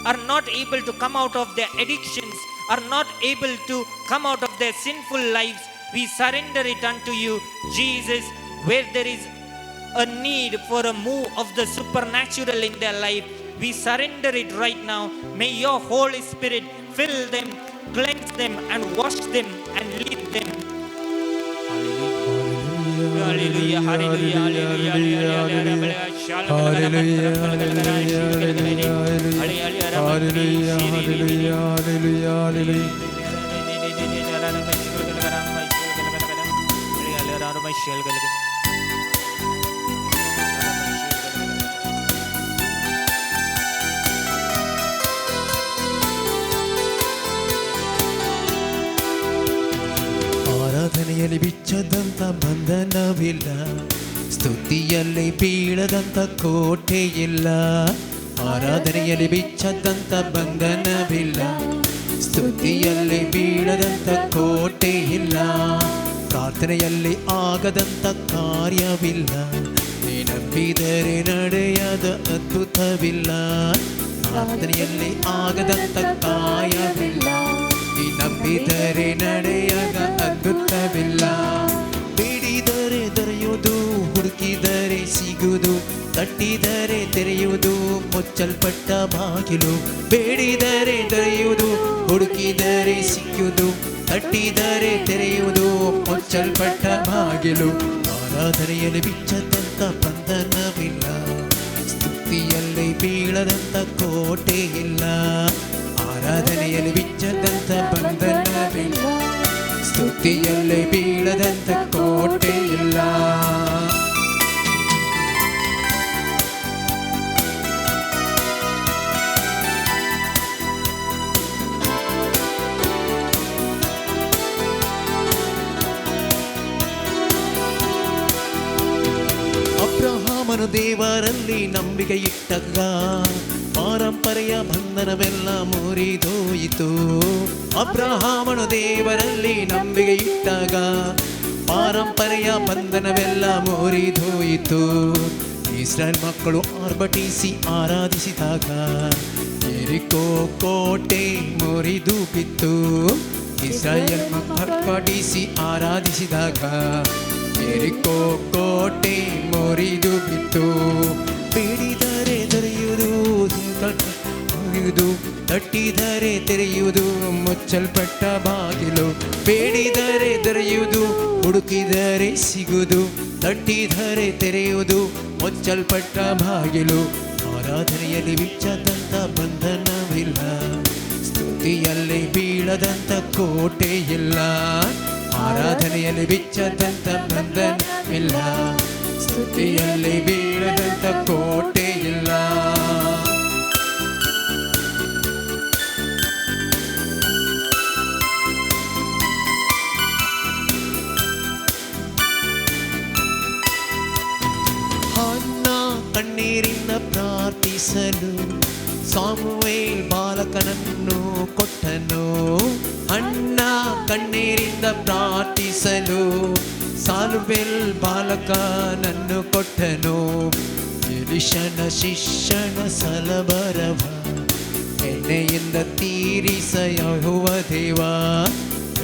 are not able to come out of their addictions, are not able to come out of their sinful lives, we surrender it unto you. Jesus, where there is a need for a move of the supernatural in their life, we surrender it right now. May your Holy Spirit fill them, cleanse them, and wash them and lead them. Hallelujah, hallelujah, hallelujah, hallelujah, hallelujah, hallelujah, hallelujah, hallelujah. ಆರಾಧನೆಯಲ್ಲಿ ಬಿಚ್ಚದಂತ ಬಂಧನವಿಲ್ಲ, ಸ್ತುತಿಯಲ್ಲಿ ಬೀಳದಂತ ಕೋಟೆಯಿಲ್ಲ. ಆರಾಧನೆಯಲ್ಲಿ ಬಿಚ್ಚದಂತ ಬಂಧನವಿಲ್ಲ, ಸ್ತುತಿಯಲ್ಲಿ ಬೀಳದಂತ ಕೋಟೆಯಿಲ್ಲ. ಪ್ರಾರ್ಥನೆಯಲ್ಲಿ ಆಗದಂತ ಕಾರ್ಯವಿಲ್ಲ, ನೀ ನಂಬಿದರೆ ನಡೆಯದ ಅದ್ಭುತವಿಲ್ಲ. ಪ್ರಾರ್ಥನೆಯಲ್ಲಿ ಆಗದಂತ ಕಾರ್ಯವಿಲ್ಲ, ನೀ ನಂಬಿದರೆ ನಡೆಯದ ಅದ್ಭುತವಿಲ್ಲ. ಬೇಡಿದರೆ ದೊರೆಯುವುದು, ಹುಡುಕಿದರೆ ಸಿಗುವುದು, ತಟ್ಟಿದರೆ ತೆರೆಯುವುದು ಮುಚ್ಚಲ್ಪಟ್ಟ ಬಾಗಿಲು. ಬೇಡಿದರೆ ದೊರೆಯುವುದು, ಹುಡುಕಿದರೆ ಸಿಕ್ಕುವುದು, ತಟ್ಟಿದರೆ ತೆರೆಯುವುದು ಮುಚ್ಚಲ್ಪಟ್ಟ ಬಾಗಿಲು. ಆರಾಧನೆಯಲ್ಲಿ ಬಿಚ್ಚದಂತ ಬಂಧನವಿಲ್ಲ, ಸ್ತುತಿಯಲ್ಲಿ ಬೀಳದಂತ ಕೋಟೆ ಇಲ್ಲ. ಆರಾಧನೆಯಲ್ಲಿ ಬಿಚ್ಚದಂತ ಬಂಧನವಿಲ್ಲ, ಸ್ತುತಿಯಲ್ಲಿ ಬೀಳದಂತ ಕೋಟೆ ಇಲ್ಲ. ಅಬ್ರಹಾಮನು ದೇವರಲ್ಲಿ ನಂಬಿಕೆ ಇಟ್ಟಾಗ ಪಾರಂಪರೆಯ ಬಂಧನವೆಲ್ಲ ಮುರಿದೋಯಿತು. ಅಬ್ರಹಾಮನು ದೇವರಲ್ಲಿ ನಂಬಿಕೆ ಇಟ್ಟಾಗ ಪಾರಂಪರೆಯ ಬಂಧನವೆಲ್ಲ ಮುರಿದೋಯಿತು. ಇಸ್ರಾಯೇಲ್ ಮಕ್ಕಳು ಆರ್ಭಟಿಸಿ ಆರಾಧಿಸಿದಾಗ ಯೆರಿಕೋ ಕೋಟೆ ಮುರಿದು ಬಿತ್ತು. ಇಸ್ರಾಯೇಲ್ ಮಕ್ಕಳು ಆರ್ಭಟಿಸಿ ಆರಾಧಿಸಿದಾಗ ಯೆರಿಕೋ ಕೋಟೆ ಮುರಿದು ಬಿತ್ತು. ಬೇಡಿದರೆ ದೊರೆಯುವುದು, ತಟ್ಟಿದರೆ ತೆರೆಯುವುದು ಮುಚ್ಚಲ್ಪಟ್ಟ ಬಾಗಿಲು. ಬೇಡಿದರೆ ದೊರೆಯುವುದು, ಹುಡುಕಿದರೆ ಸಿಗುವುದು, ತಟ್ಟಿದರೆ ತೆರೆಯುವುದು ಮುಚ್ಚಲ್ಪಟ್ಟ ಬಾಗಿಲು. ಆರಾಧನೆಯಲ್ಲಿ ಬಿಚ್ಚದಂತ ಬಂಧನವಿಲ್ಲ, ಸ್ತುತಿಯಲ್ಲಿ ಬೀಳದಂತ ಕೋಟೆ ಇಲ್ಲ. ಆರಾಧನೆಯಲ್ಲಿ ಬಿಚ್ಚದಂತ ಬಂಧನವಿಲ್ಲ, ಸ್ತುತಿಯಲ್ಲಿ ಬೀಳದಂತ ಕೋಟೆ ಇಲ್ಲ. ಹನ್ನ ಕಣ್ಣೀರಿಂದ ಪ್ರಾರ್ಥಿಸಲು ಸಾಮುವೇಲ್ ಬಾಲಕನನ್ನು ಕೊಟ್ಟನು. ಅಣ್ಣ ಕಣ್ಣೀರಿಂದ ಪ್ರಾರ್ಥಿಸಲು ಸಾಲುವೆಲ್ ಬಾಲಕನನ್ನು ಕೊಟ್ಟನು. ಎಲಿಷನ ಶಿಷ್ಯನ ಸಲಬರವ ಎಣ್ಣೆಯಿಂದ ತೀರಿಸ ಯೆಹೋವ ದೇವ.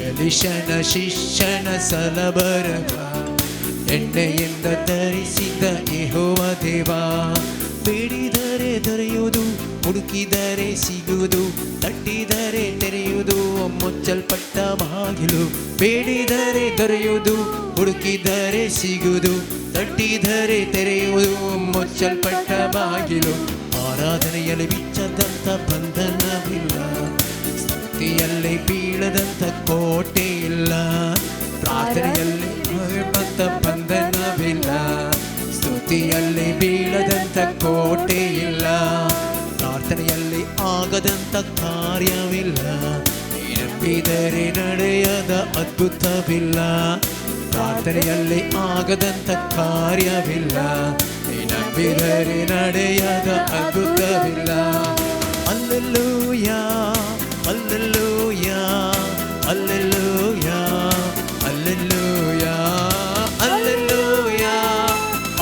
ಎಲಿಷನ ಶಿಷ್ಯನ ಸಲಬರವ ಎಣ್ಣೆಯಿಂದ ಧರಿಸಿದ ಯೆಹೋವ ದೇವ. ಬೇಡಿದರೆ ದೊರೆಯುವುದು, ಹುಡುಕಿದರೆ ಸಿಗುವುದು, ತಟ್ಟಿದರೆ ತೆರೆಯುವುದು ಮುಚ್ಚಲ್ಪಟ್ಟ ಬಾಗಿಲು. ಬೇಡಿದರೆ ದೊರೆಯುವುದು, ಹುಡುಕಿದರೆ ಸಿಗುವುದು, ತಟ್ಟಿದರೆ ತೆರೆಯುವುದು ಮುಚ್ಚಲ್ಪಟ್ಟ ಬಾಗಿಲು. ಆರಾಧನೆಯಲ್ಲಿ ಬಿಚ್ಚದಂತ ಬಂಧನವಿಲ್ಲ, ಸ್ತುತಿಯಲ್ಲಿ ಬೀಳದಂತ ಕೋಟೆ ಇಲ್ಲ. ಪ್ರಾರ್ಥನೆಯಲ್ಲಿ ಬಂತ ಬಂಧನವಿಲ್ಲ, ಸ್ತುತಿಯಲ್ಲಿ ಬೀಳದಂತ ಕೋಟೆ ಇಲ್ಲ. ಪ್ರಾರ್ಥನೆಯಲ್ಲಿ ಆಗದಂತ ಕಾರ್ಯವಿಲ್ಲ, ನಂಬಿದರೆ ನಡೆಯದ ಅದ್ಭುತವಿಲ್ಲ. ಪ್ರಾರ್ಥನೆಯಲ್ಲಿ ಆಗದಂತ ಕಾರ್ಯವಿಲ್ಲ, ನಂಬಿದರೆ ನಡೆಯದ ಅದ್ಭುತವಿಲ್ಲ. Alleluia, alleluia, alleluia, alleluia, alleluia,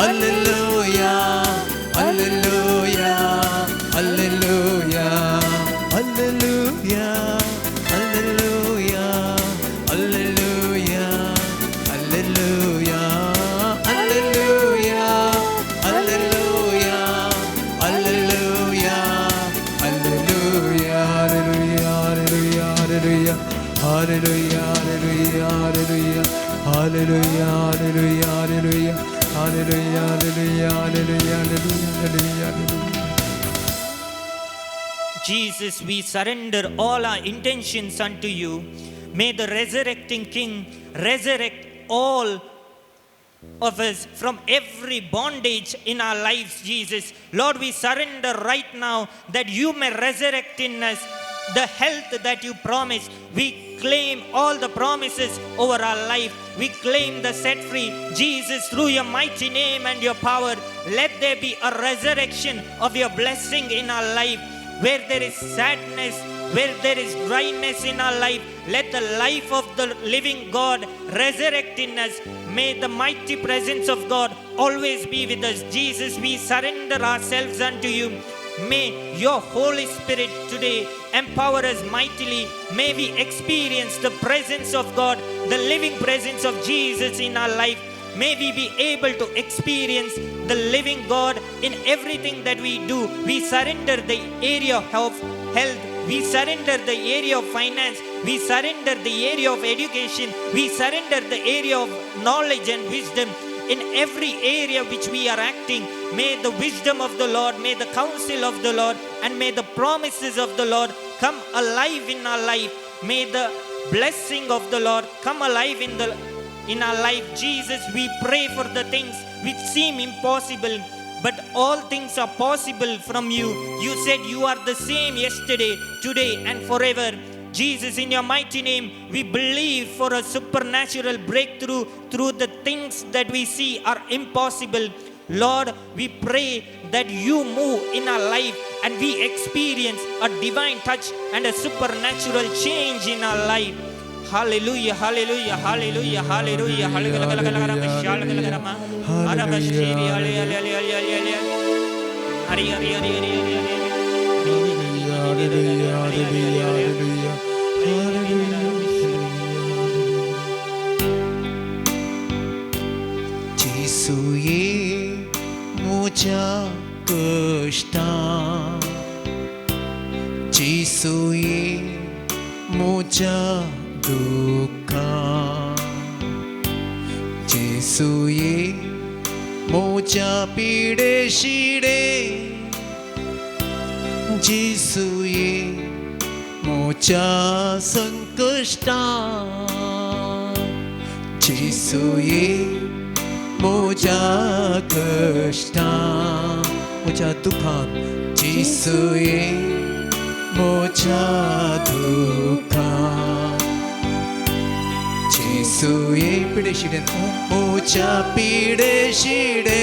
alleluia, alleluia, alleluia, alleluia, alleluia, alleluia, Hallelujah, hallelujah, hallelujah, hallelujah, hallelujah, hallelujah, hallelujah, hallelujah, hallelujah, hallelujah, hallelujah. Jesus, we surrender all our intentions unto you. May the resurrecting King resurrect all of us from every bondage in our lives, Jesus. Lord, we surrender right now that you may resurrect in us the health that you promised. We claim all the promises over our life. We claim the set free. Jesus, through your mighty name and your power, let there be a resurrection of your blessing in our life. Where there is sadness, where there is dryness in our life, let the life of the living God resurrect in us. May the mighty presence of God always be with us. Jesus, we surrender ourselves unto you. May your Holy Spirit today empower us mightily. May we experience the presence of God, the living presence of Jesus in our life. May we be able to experience the living God in everything that we do. We surrender the area of health. We surrender the area of finance. We surrender the area of education. We surrender the area of knowledge and wisdom. In every area which we are acting, may the wisdom of the Lord, may the counsel of the Lord, and may the promises of the Lord come alive in our life. May the blessing of the Lord come alive in our life. Jesus, we pray for the things which seem impossible, but all things are possible from you. You said you are the same yesterday, today, and forever. Jesus, in your mighty name, we believe for a supernatural breakthrough through the things that we see are impossible. Lord, we pray that you move in our life and we experience a divine touch and a supernatural change in our life. Hallelujah, hallelujah, hallelujah, hallelujah, Hallelujah, hallelujah, जेसुये मुझा कष्टा, जेसुये मुझा दुःखा, जेसुये मुझा पीडे शिडे, जेसुये मुझा संकष्टा, जेसुये मुझा कष्टा, मुझा दुःखान, जेसुये मुझा दुःखान, जेसुये पिडे शिडे, मुझा पिडे शिडे,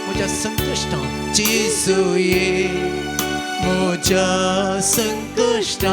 मुझा संकष्टान, जेसुये मुझा संकष्टान.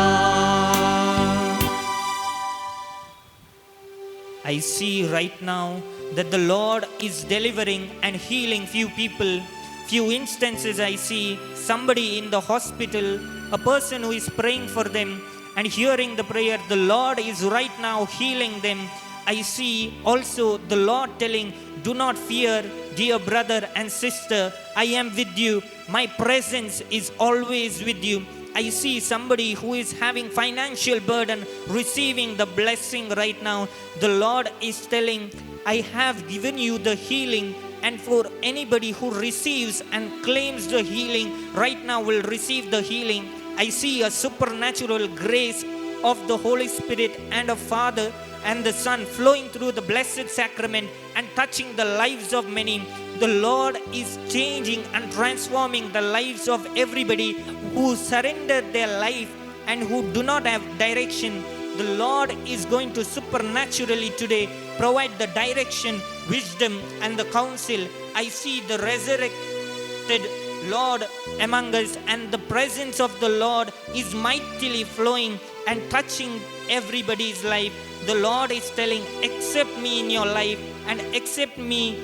I see right now that the Lord is delivering and healing few people. Few instances I see somebody in the hospital, a person who is praying for them and hearing the prayer, the Lord is right now healing them. I see also the Lord telling, do not fear, dear brother and sister, I am with you. My presence is always with you. I see somebody who is having financial burden receiving the blessing right now. The Lord is telling, I have given you the healing, and for anybody who receives and claims the healing right now will receive the healing. I see a supernatural grace of the Holy Spirit and of Father and the Son flowing through the blessed sacrament and touching the lives of many. The Lord is changing and transforming the lives of everybody who surrendered their life and who do not have direction. The Lord is going to supernaturally today provide the direction, wisdom, and the counsel. I see the resurrected Lord among us, and the presence of the Lord is mightily flowing and touching everybody's life. The Lord is telling, accept me in your life and accept me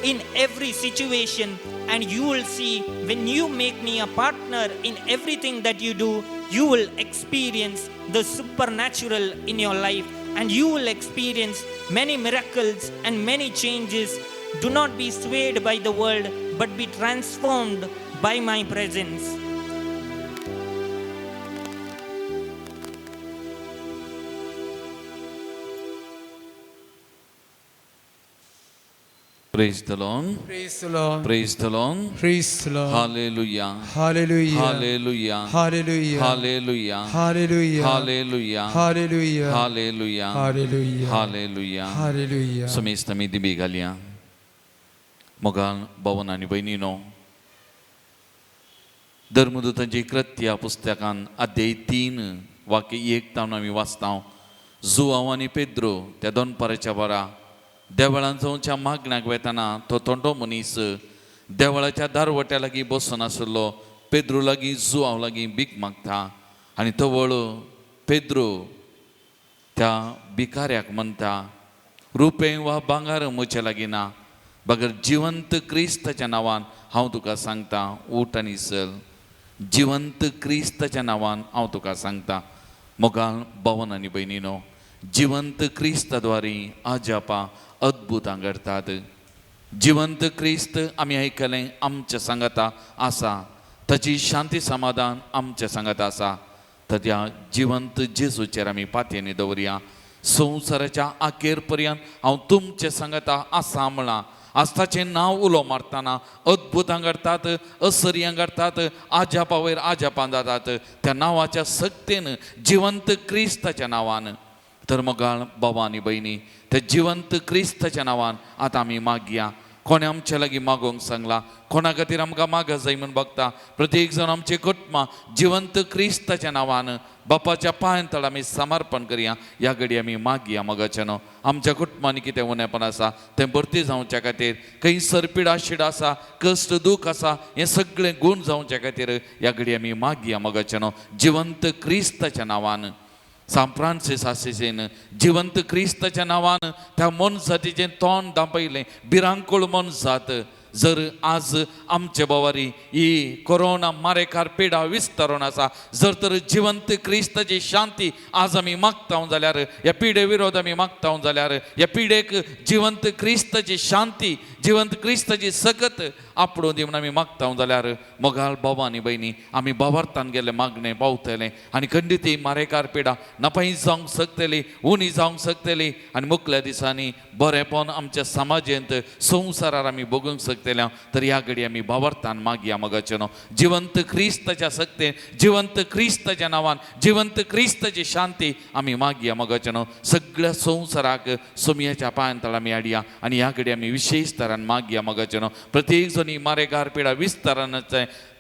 in every situation, and you will see when you make me a partner in everything that you do, you will experience the supernatural in your life, and you will experience many miracles and many changes. Do not be swayed by the world, but be transformed by my presence. Praise the Lord. Praise the Lord. Praise the Lord. Praise the Lord. Hallelujah. Hallelujah. Hallelujah. Hallelujah. Hallelujah. Hallelujah. Hallelujah. Hallelujah. Hallelujah. Hallelujah. Hallelujah. Hallelujah. समेस्त आमी दिमी घालया. मोगान भावन आनी भयणीनो, धर्मदूतांची कृत्या पुस्तकान अध्याय 3 वाक्य 1 तावन आमी वाचता. जुआंव आनी पेद्रो त्या दनपाराच्या वरा देवळान जावच्या मागण्याक वेताना तो तोंडो मनीस देवळाच्या दारवट्या लागीं बसून आशिल्लो. पेद्रो लागीं जुआंव लागीं भीक मागता आनी तवळ पेद्रो त्या भिकाऱ्याक म्हणटा, रुपें वा भांगर म्हजे लागीं ना, बगर जिवंत क्रिस्ताच्या नांवान हांव तुका सांगता, उठ आनी चल. जिवंत क्रिस्ताच्या नांवान हांव तुका सांगता. मोगाल भावन आनी भयणीनो, जिवंत क्रिस्ताद्वारी आजापां अद्भुतां घडटात. जिवंत क्रिस्त आमी आयकलें आमच्या सांगाता आसा, ताची शांती समाधान आमच्या सांगाता आसा. तर त्या जिवंत जेजूचेर आमी पातयेनी दवरया. संवसाराच्या आखेर पर्यंत हांव तुमचे सांगाता आसा म्हळां. आज ताचें नांव उलो मारतना अद्भुतां घडटात, असर्यां घडटात, आजापा वयर आजापां जातात त्या नांवाच्या सक्तेन, जिवंत क्रिस्ताच्या नांवान. तर मोगाळ बाबा आनी भयणी, त्या जिवंत क्रिस्ताच्या नांवान आतां आमी मागया. कोणें आमच्या लागीं मागोवंक सांगलां, कोणा खातीर आमकां मागा जाय म्हूण बगता, प्रत्येक जाण आमचे कुटुंबां जिवंत क्रिस्ताच्या नांवान बापाच्या पांयां तळ आमी समर्पण करया. ह्या घडी आमी मागया मोगाच्यानो. आमच्या कुटुंबांनी कितें उणेपण आसा तें भरती जावच्या खातीर, खंय सरपिडा शिड आसा, कश्ट दूख आसा, हें सगळें गूण जावच्या खातीर ह्या घडी आमी मागया मोगाच्यानो जिवंत क्रिस्ताच्या नांवान. सांत फ्रांसीस आसिसीन जिवंत क्रिस्ताच्या नांवान त्या मनजातीचें तोंड दांपयलें, भिरांकूळ मनजात. जर आज आमचे बावारी ही कोरोना मारेकार पिडा विस्तारून आसा, जर तर जिवंत क्रिस्ताची शांती आज आमी मागता जाल्यार, ह्या पिडे विरोध आमी मागता जाल्यार, ह्या पिडेक जिवंत क्रिस्ताची शांती, जिवंत क्रिस्ताची सकत आपडून दी म्हूण आमी मागता जाल्यार, मोगाळ बाबा आनी भयणी, आमी बावार्थान गेले मागणें पावतलें आनी खंडीत ही मारेकार पिडा नपाई जावंक शकतली, उणी जावंक शकतली आनी मुखल्या दिसांनी बरेंपण आमच्या समाजेंत संवसारार आमी भोगूंक शकतले. तर ह्या घडी आमी बावार्थान मागया मोगाचेनो जिवंत क्रिस्ताच्या सक्तेन, जिवंत क्रिस्ताच्या नांवान, जिवंत क्रिस्ताची शांती आमी मागया मोगाचेनो. सगळ्या संवसाराक सोमयाच्या पांयां तळ आमी हाडया आनी ह्या घडी आमी विशेश तरान मागया मोगाचेनो. प्रत्येक जण ही मारेकार पिडा विस्तारान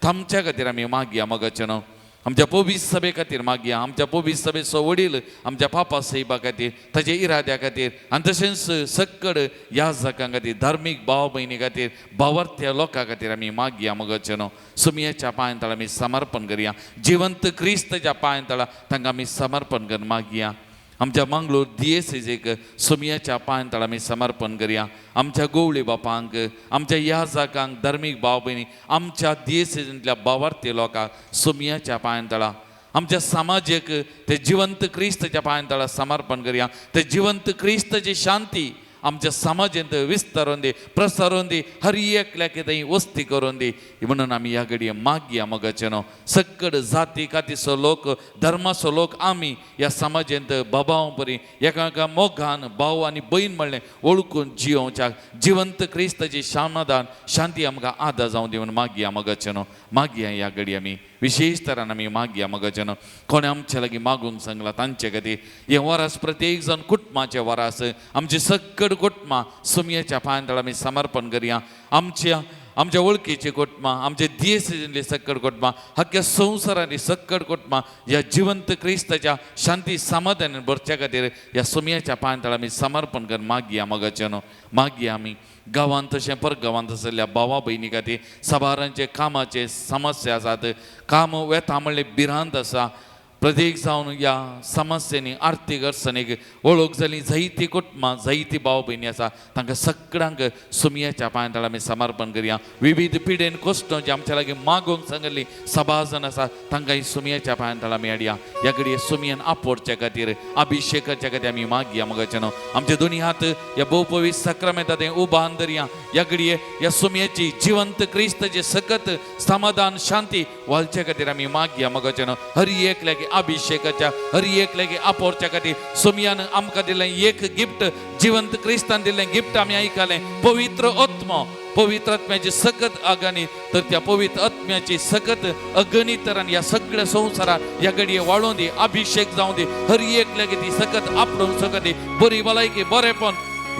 थांबच्या खातीर आमी मागया मोगाचेनो. आमच्या पोबीस सभे खातीर मागया. आमच्या पोबीस सभेचो वडील आमच्या पापा साहेबा खातीर, ताच्या इराद्या खातीर आनी तशेंच सक्कड याजकां खातीर, धार्मीक भाव भयणी खातीर, भावार्थ्या लोकां खातीर आमी मागया मोगाचेनो. सुमयाच्या पांयां तळा आमी समर्पण करया. जिवंत क्रिस्ताच्या पांयां तळा तांकां आमी समर्पण करून मागया. आमच्या मंगळूर दियेसेजेक सोमयाच्या पांयां तळा आमी समर्पण करया. आमच्या गोवळी बापांक, आमच्या याजकांक, धार्मीक भाव भयणी, आमच्या दियेसेजींतल्या भावार्थी लोकांक सोमयाच्या पांयां तळा, आमच्या समाजेक ते जिवंत क्रिस्ताच्या पांयां तळा समर्पण करया. ते जिवंत क्रिस्ताची शांती आमच्या समाजेंत विस्तारून दी, प्रसारून दी, हर एकल्याक थंय वस्ती करून दी म्हणून आमी ह्या घडये मागया मोगाचेनो. सक्कड जाती कातीचो लोक, धर्माचो लोक आमी ह्या समाजेंत बाबाव परी एकामेका मोगान भाव आनी भयण म्हणलें वळखून जियोवच्याक जिवंत क्रिस्ताची समाधान शांती आमकां आदार जावं दी म्हणून मागया मोगाचेनो. मागया ह्या घडये आमी विशेश तरान आमी मागया मोगाचेनो. कोणें आमच्या लागीं मागूंक सांगलां तांचे खातीर हें वरास प्रत्येक जाण कुटुंबाचें वरास, आमचे सक्कड कुटुंबां सुमयेच्या पांयां तळा आमी समर्पण करया. आमच्या आमच्या वळखीची कुटुंबां, आमचे दियेसेजींतली सक्कड कुटुंबां, हक्क्या संवसारांतली सक्कड कुटुंबां ह्या जिवंत क्रिस्ताच्या शांती समाधानान भरच्या खातीर ह्या सुमयेच्या पांयां तळा आमी समर्पण करून मागया मोगाचेनो. मागया आमी गांवांत तशें परगांवांत आशिल्ल्या भावा भयणी खातीर साबारांचे कामाचे समस्या आसात, काम वेता म्हणल्यार भिरांत आसा. प्रत्येक जावन ह्या समस्यांनी आर्थीक अडचणीक वळख जाली जायती कुटुंबां, जायती भाव भयणी आसा, तांकां सगळ्यांक सुमयाच्या पांयां तळा आमी समर्पण करया. विविध पिडेन कश्ट जे आमच्या लागीं मागोवंक सांगिल्ली सभा जाण आसा तांकां ही सुमयाच्या पांयां तळा आमी हाडया. ह्या घडये सुमयान आपोवच्या खातीर, अभिशेकाच्या खातीर आमी मागया मोगाचेनो. आमचे दोनी हात ह्या भोवपवी सक्रामेंता तें उबान धरया. ह्या घडये ह्या सुमयाची जिवंत क्रिस्ताची सकत समाधान शांती वालच्या खातीर आमी मागया मोगाचेनो. हर एकल्याक अभिषेकाच्या हर एक लेगी आपोरच्या खातीर सोमयान आमकां दिलें एक गिफ्ट, जिवंत क्रिस्तान दिलें गिफ्ट आमी आयकलें, पवित्र आत्मो. पवित्र आत्म्याची सकत अगणित, तर त्या पवित्र आत्म्याची सकत अगणित तरान ह्या सगळ्या संवसारात ह्या घडये वाळोवन दी, अभिषेक जावं दी, हर एक लेगी ती सकत आपडूंक शकत दी, बरी भलायकी बरेपण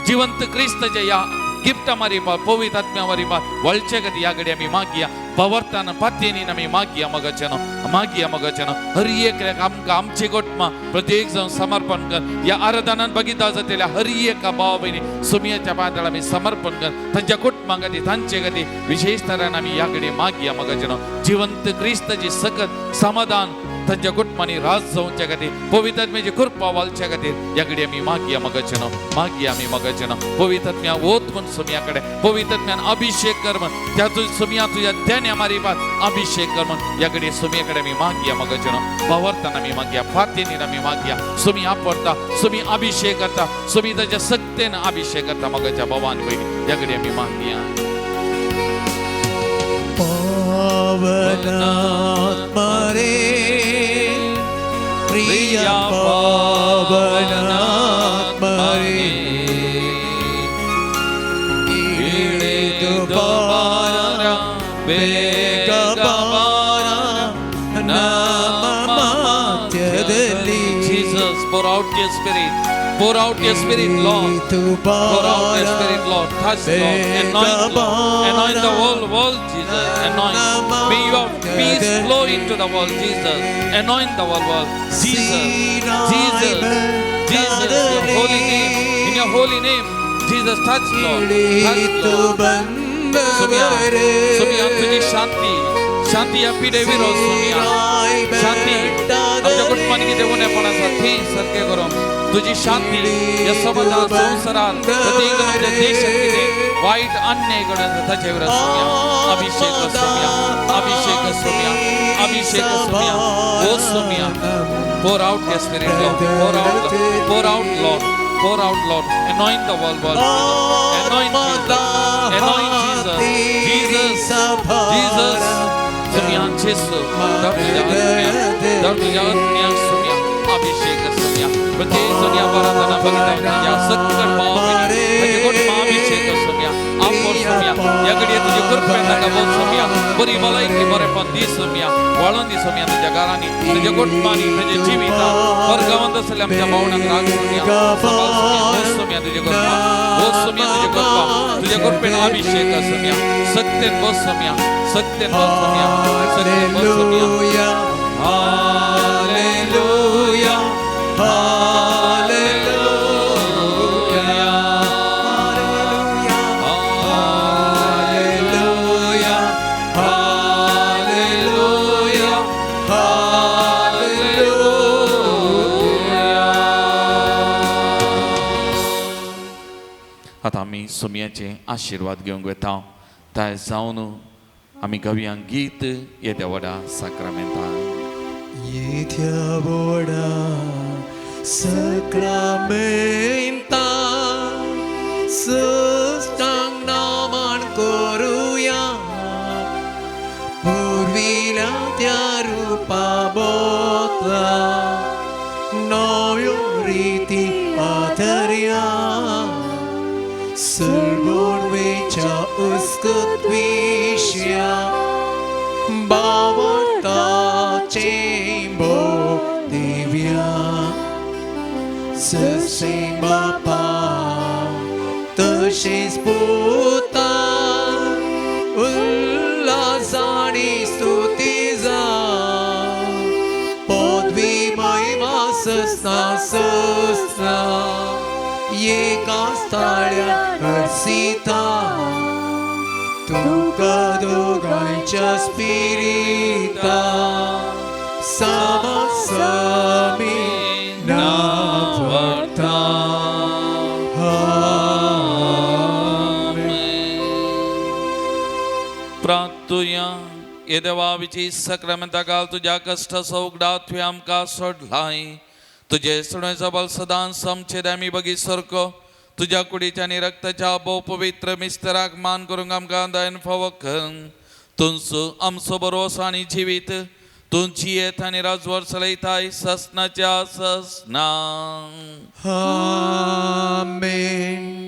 जिवंत क्रिस्ताच्या ह्या गिफ्टा मारिपा, पवित्र आत्म्या मारिपा वळचे खातीर ह्या घडये आमी मागया, पवर्तान पातयेनीन आमी मागया मगाच्यानो, मागया मगाच्यानो. हर एकल्याक आमकां आमची गोटमा प्रत्येक जावन समर्पण कर. ह्या आराधनान बगिता जातल्या हर एका भाव भयणी सुमयाच्या पांयार आमी समर्पण कर, तांच्या कुटुंबा खातीर तांचे खातीर विशेष तरान आमी ह्या कडेन मागया मगाच्यानो. जिवंत क्रिस्ताची सकत समाधान तांच्या कुटुंबांनी राज जावच्या खातीर, पवित्र आत्म्याची कृपा वालच्या खातीर ह्या कडेन आमी मागया मगाच्यानो, मागया आमी मगाच्यानो. पवित्र आत्म्या वत म्हण सुमया कडेन, पवित्र आत्म्यान अभिषेक कर म्हण, त्या सुमया तुज्या देण्या मारिपात अभिषेक कर म्हण ह्या कडेन सुमया कडेन आमी मागया मगाच्यानो. भावार्थान आमी मागया, फातीनीन आमी मागया, सुमी आपडता, सुमी अभिषेक करता, सुमी ताच्या सक्तेन अभिषेक करता मगाच्या भावान भयणी ह्या कडेन आमी मागया. पावनात्मा रे प्रिया पावनात्मा रे, इळे दुबारा बेग बारा नाम मात्यदली. Jesus, pour out your spirit. Pour out your spirit, Lord. Pour out your spirit, Lord. Touch, Lord. Anoint, Lord. Anoint the whole world, Jesus. Anoint. May your peace flow into the world, Jesus. Anoint the whole world, Jesus. Jesus. Jesus, your holy name. In your holy name, Jesus, touch, Lord. Touch, Lord. Sumya, Sumya, तुझी शांती, शांती ह्या पिडे विरोध सुमया, शांती आमच्या कुटुंबांनी कितें उणेपण आसा थंय सारकें करूं. तुजी शांती ह्या समाजात, संवसारात, प्रत्येक आमच्या देशात कितें वायट अन्याय घडून आसा ताचे विरोध सुमया. अभिषेक सुमया, अभिषेक सुमया, अभिषेक सुमया, ओ Somaiya. Pour out your spirit, Lord. Pour out, Lord. Pour out, Lord. Pour out, Lord. Anoint the world, Lord. Anoint Jesus. Anoint Jesus. Jesus. Jesus. Somaiya जेसू, दर तुझ्या आत्म्या, दर तुझ्या आत्म्या सुमया, अभिषेक सुमया. प्रत्येक सुमया बरातना बघितला तुझ्या सकट भाव तुझे कुटुंब अभिषेक सुमया, आपोर सुमया. ह्या घडये तुझी कृपेन ताका बोल सुमया, बरी भलायकी बरेपण दी सुमया, वाळून दी सुमया तुझ्या घरांनी, तुझ्या कुटुंबांनी, तुझ्या जिवितांत. परगावांत आसलेल्या आमच्या भावनांक राग सुमया, सांबाळ सुमया, बोल सुमया तुझी कृपा, बोल सुमया तुझी कृपा, तुझ्या कृपेन अभिषेक सुमया, सत्तेन बोल सुमया, सत्तेन बोल सुमया, सत्तेन बोल Somaiya. Hallelujah, hallelujah, hallelujah, hallelujah, hallelujah. आतां आमी सुमयाचे आशिर्वाद घेवंक वता. ताय जावन आमी गावया गीत येद्या व्हडा साक्रामेंतान. येद्या व्हडा सक्रामेंता सष्टांग नामान करुया, पुर्विल्या त्या रुपा बोतला नव्यो रिती आदरया, सर्वोर्वेच्या उस्कत विशया बावताचे दिव्या, जसे बापा तसेच पुता उल्हासाने स्तुती जा, पदवी महिमा ससना ससना एका स्थाळ्या हर्षिता, तुका दोगांच्या स्पिरिता सामी नावता. प्रार्थुया. ये देवा विची सक्रामेंता काल तुज्या कश्टाचो उगडा तुवें आमकां सोडलाय. तुजे सुण्याचो बल सदांच आमचेर आमी बगी सारको तुज्या कुडीच्या आनी रक्ताच्या भोव पवित्र मिस्तराक मान करूंक आमकां दयन फावो कर. तुंचो आमचो भरोसो आनी जिवीत तूं जियेत आनी राजवार चलयताय ससनाच्या ससना. आमेन.